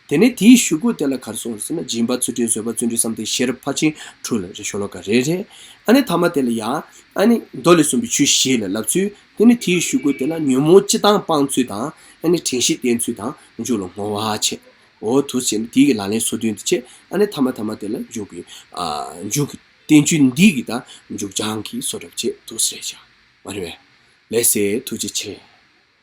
དེ་ནས་དེའི་གཞུག་གུ་དེ་ལ་ག་རེ་གསུངས་རེད་ཟེར་ན། སྦྱིན་པ་ཚུལ་ཁྲིམས་བཟོད་པ་བརྩོན་འགྲུས་བསམ་གཏན་ཤེས་རབ་ཕར་ཕྱིན་དྲུག་ལ་རེད། ཤོ་ལོ་ཀ་རེ་རེ། ཨ་ནི་ཐ་མ་དེ་ལ་ཡང་། ཨ་ནི་མདོ་ལས་གསུངས་པའི་ཆོས་བཞི་ལ་བསླབ་ཚུལ། དེ་ནས་དེའི་གཞུག་གུ་དེ་ལ་ཉོན་མོངས་སྤྱི་དང་སྤང་ཚུལ་དང་། ཨ་ནི་དྲན་ཤེས་བསྟེན་ཚུལ་དང་། མཇུག་ལ་བསྔོ་བ་བྱས། འོ་འདུག་བྱས་ནས་དེའི་གི་ལག་ལེན་སོ་བདུན་དེ་བྱས། ཨ་ནི་ཐ་མ་ཐ་མ་དེ་ལ་མཇུག་གི། ཨ། མཇུག་གི་བསྟན་བཅོས་འདི་གི་ད་མཇུག་བྱང་གི་བཟོ་འདྲ་བྱས་འདུག་ཟེར་བྱ། མ་རེད་པས། ལགས་སེ། ཐུགས་རྗེ་ཆེ།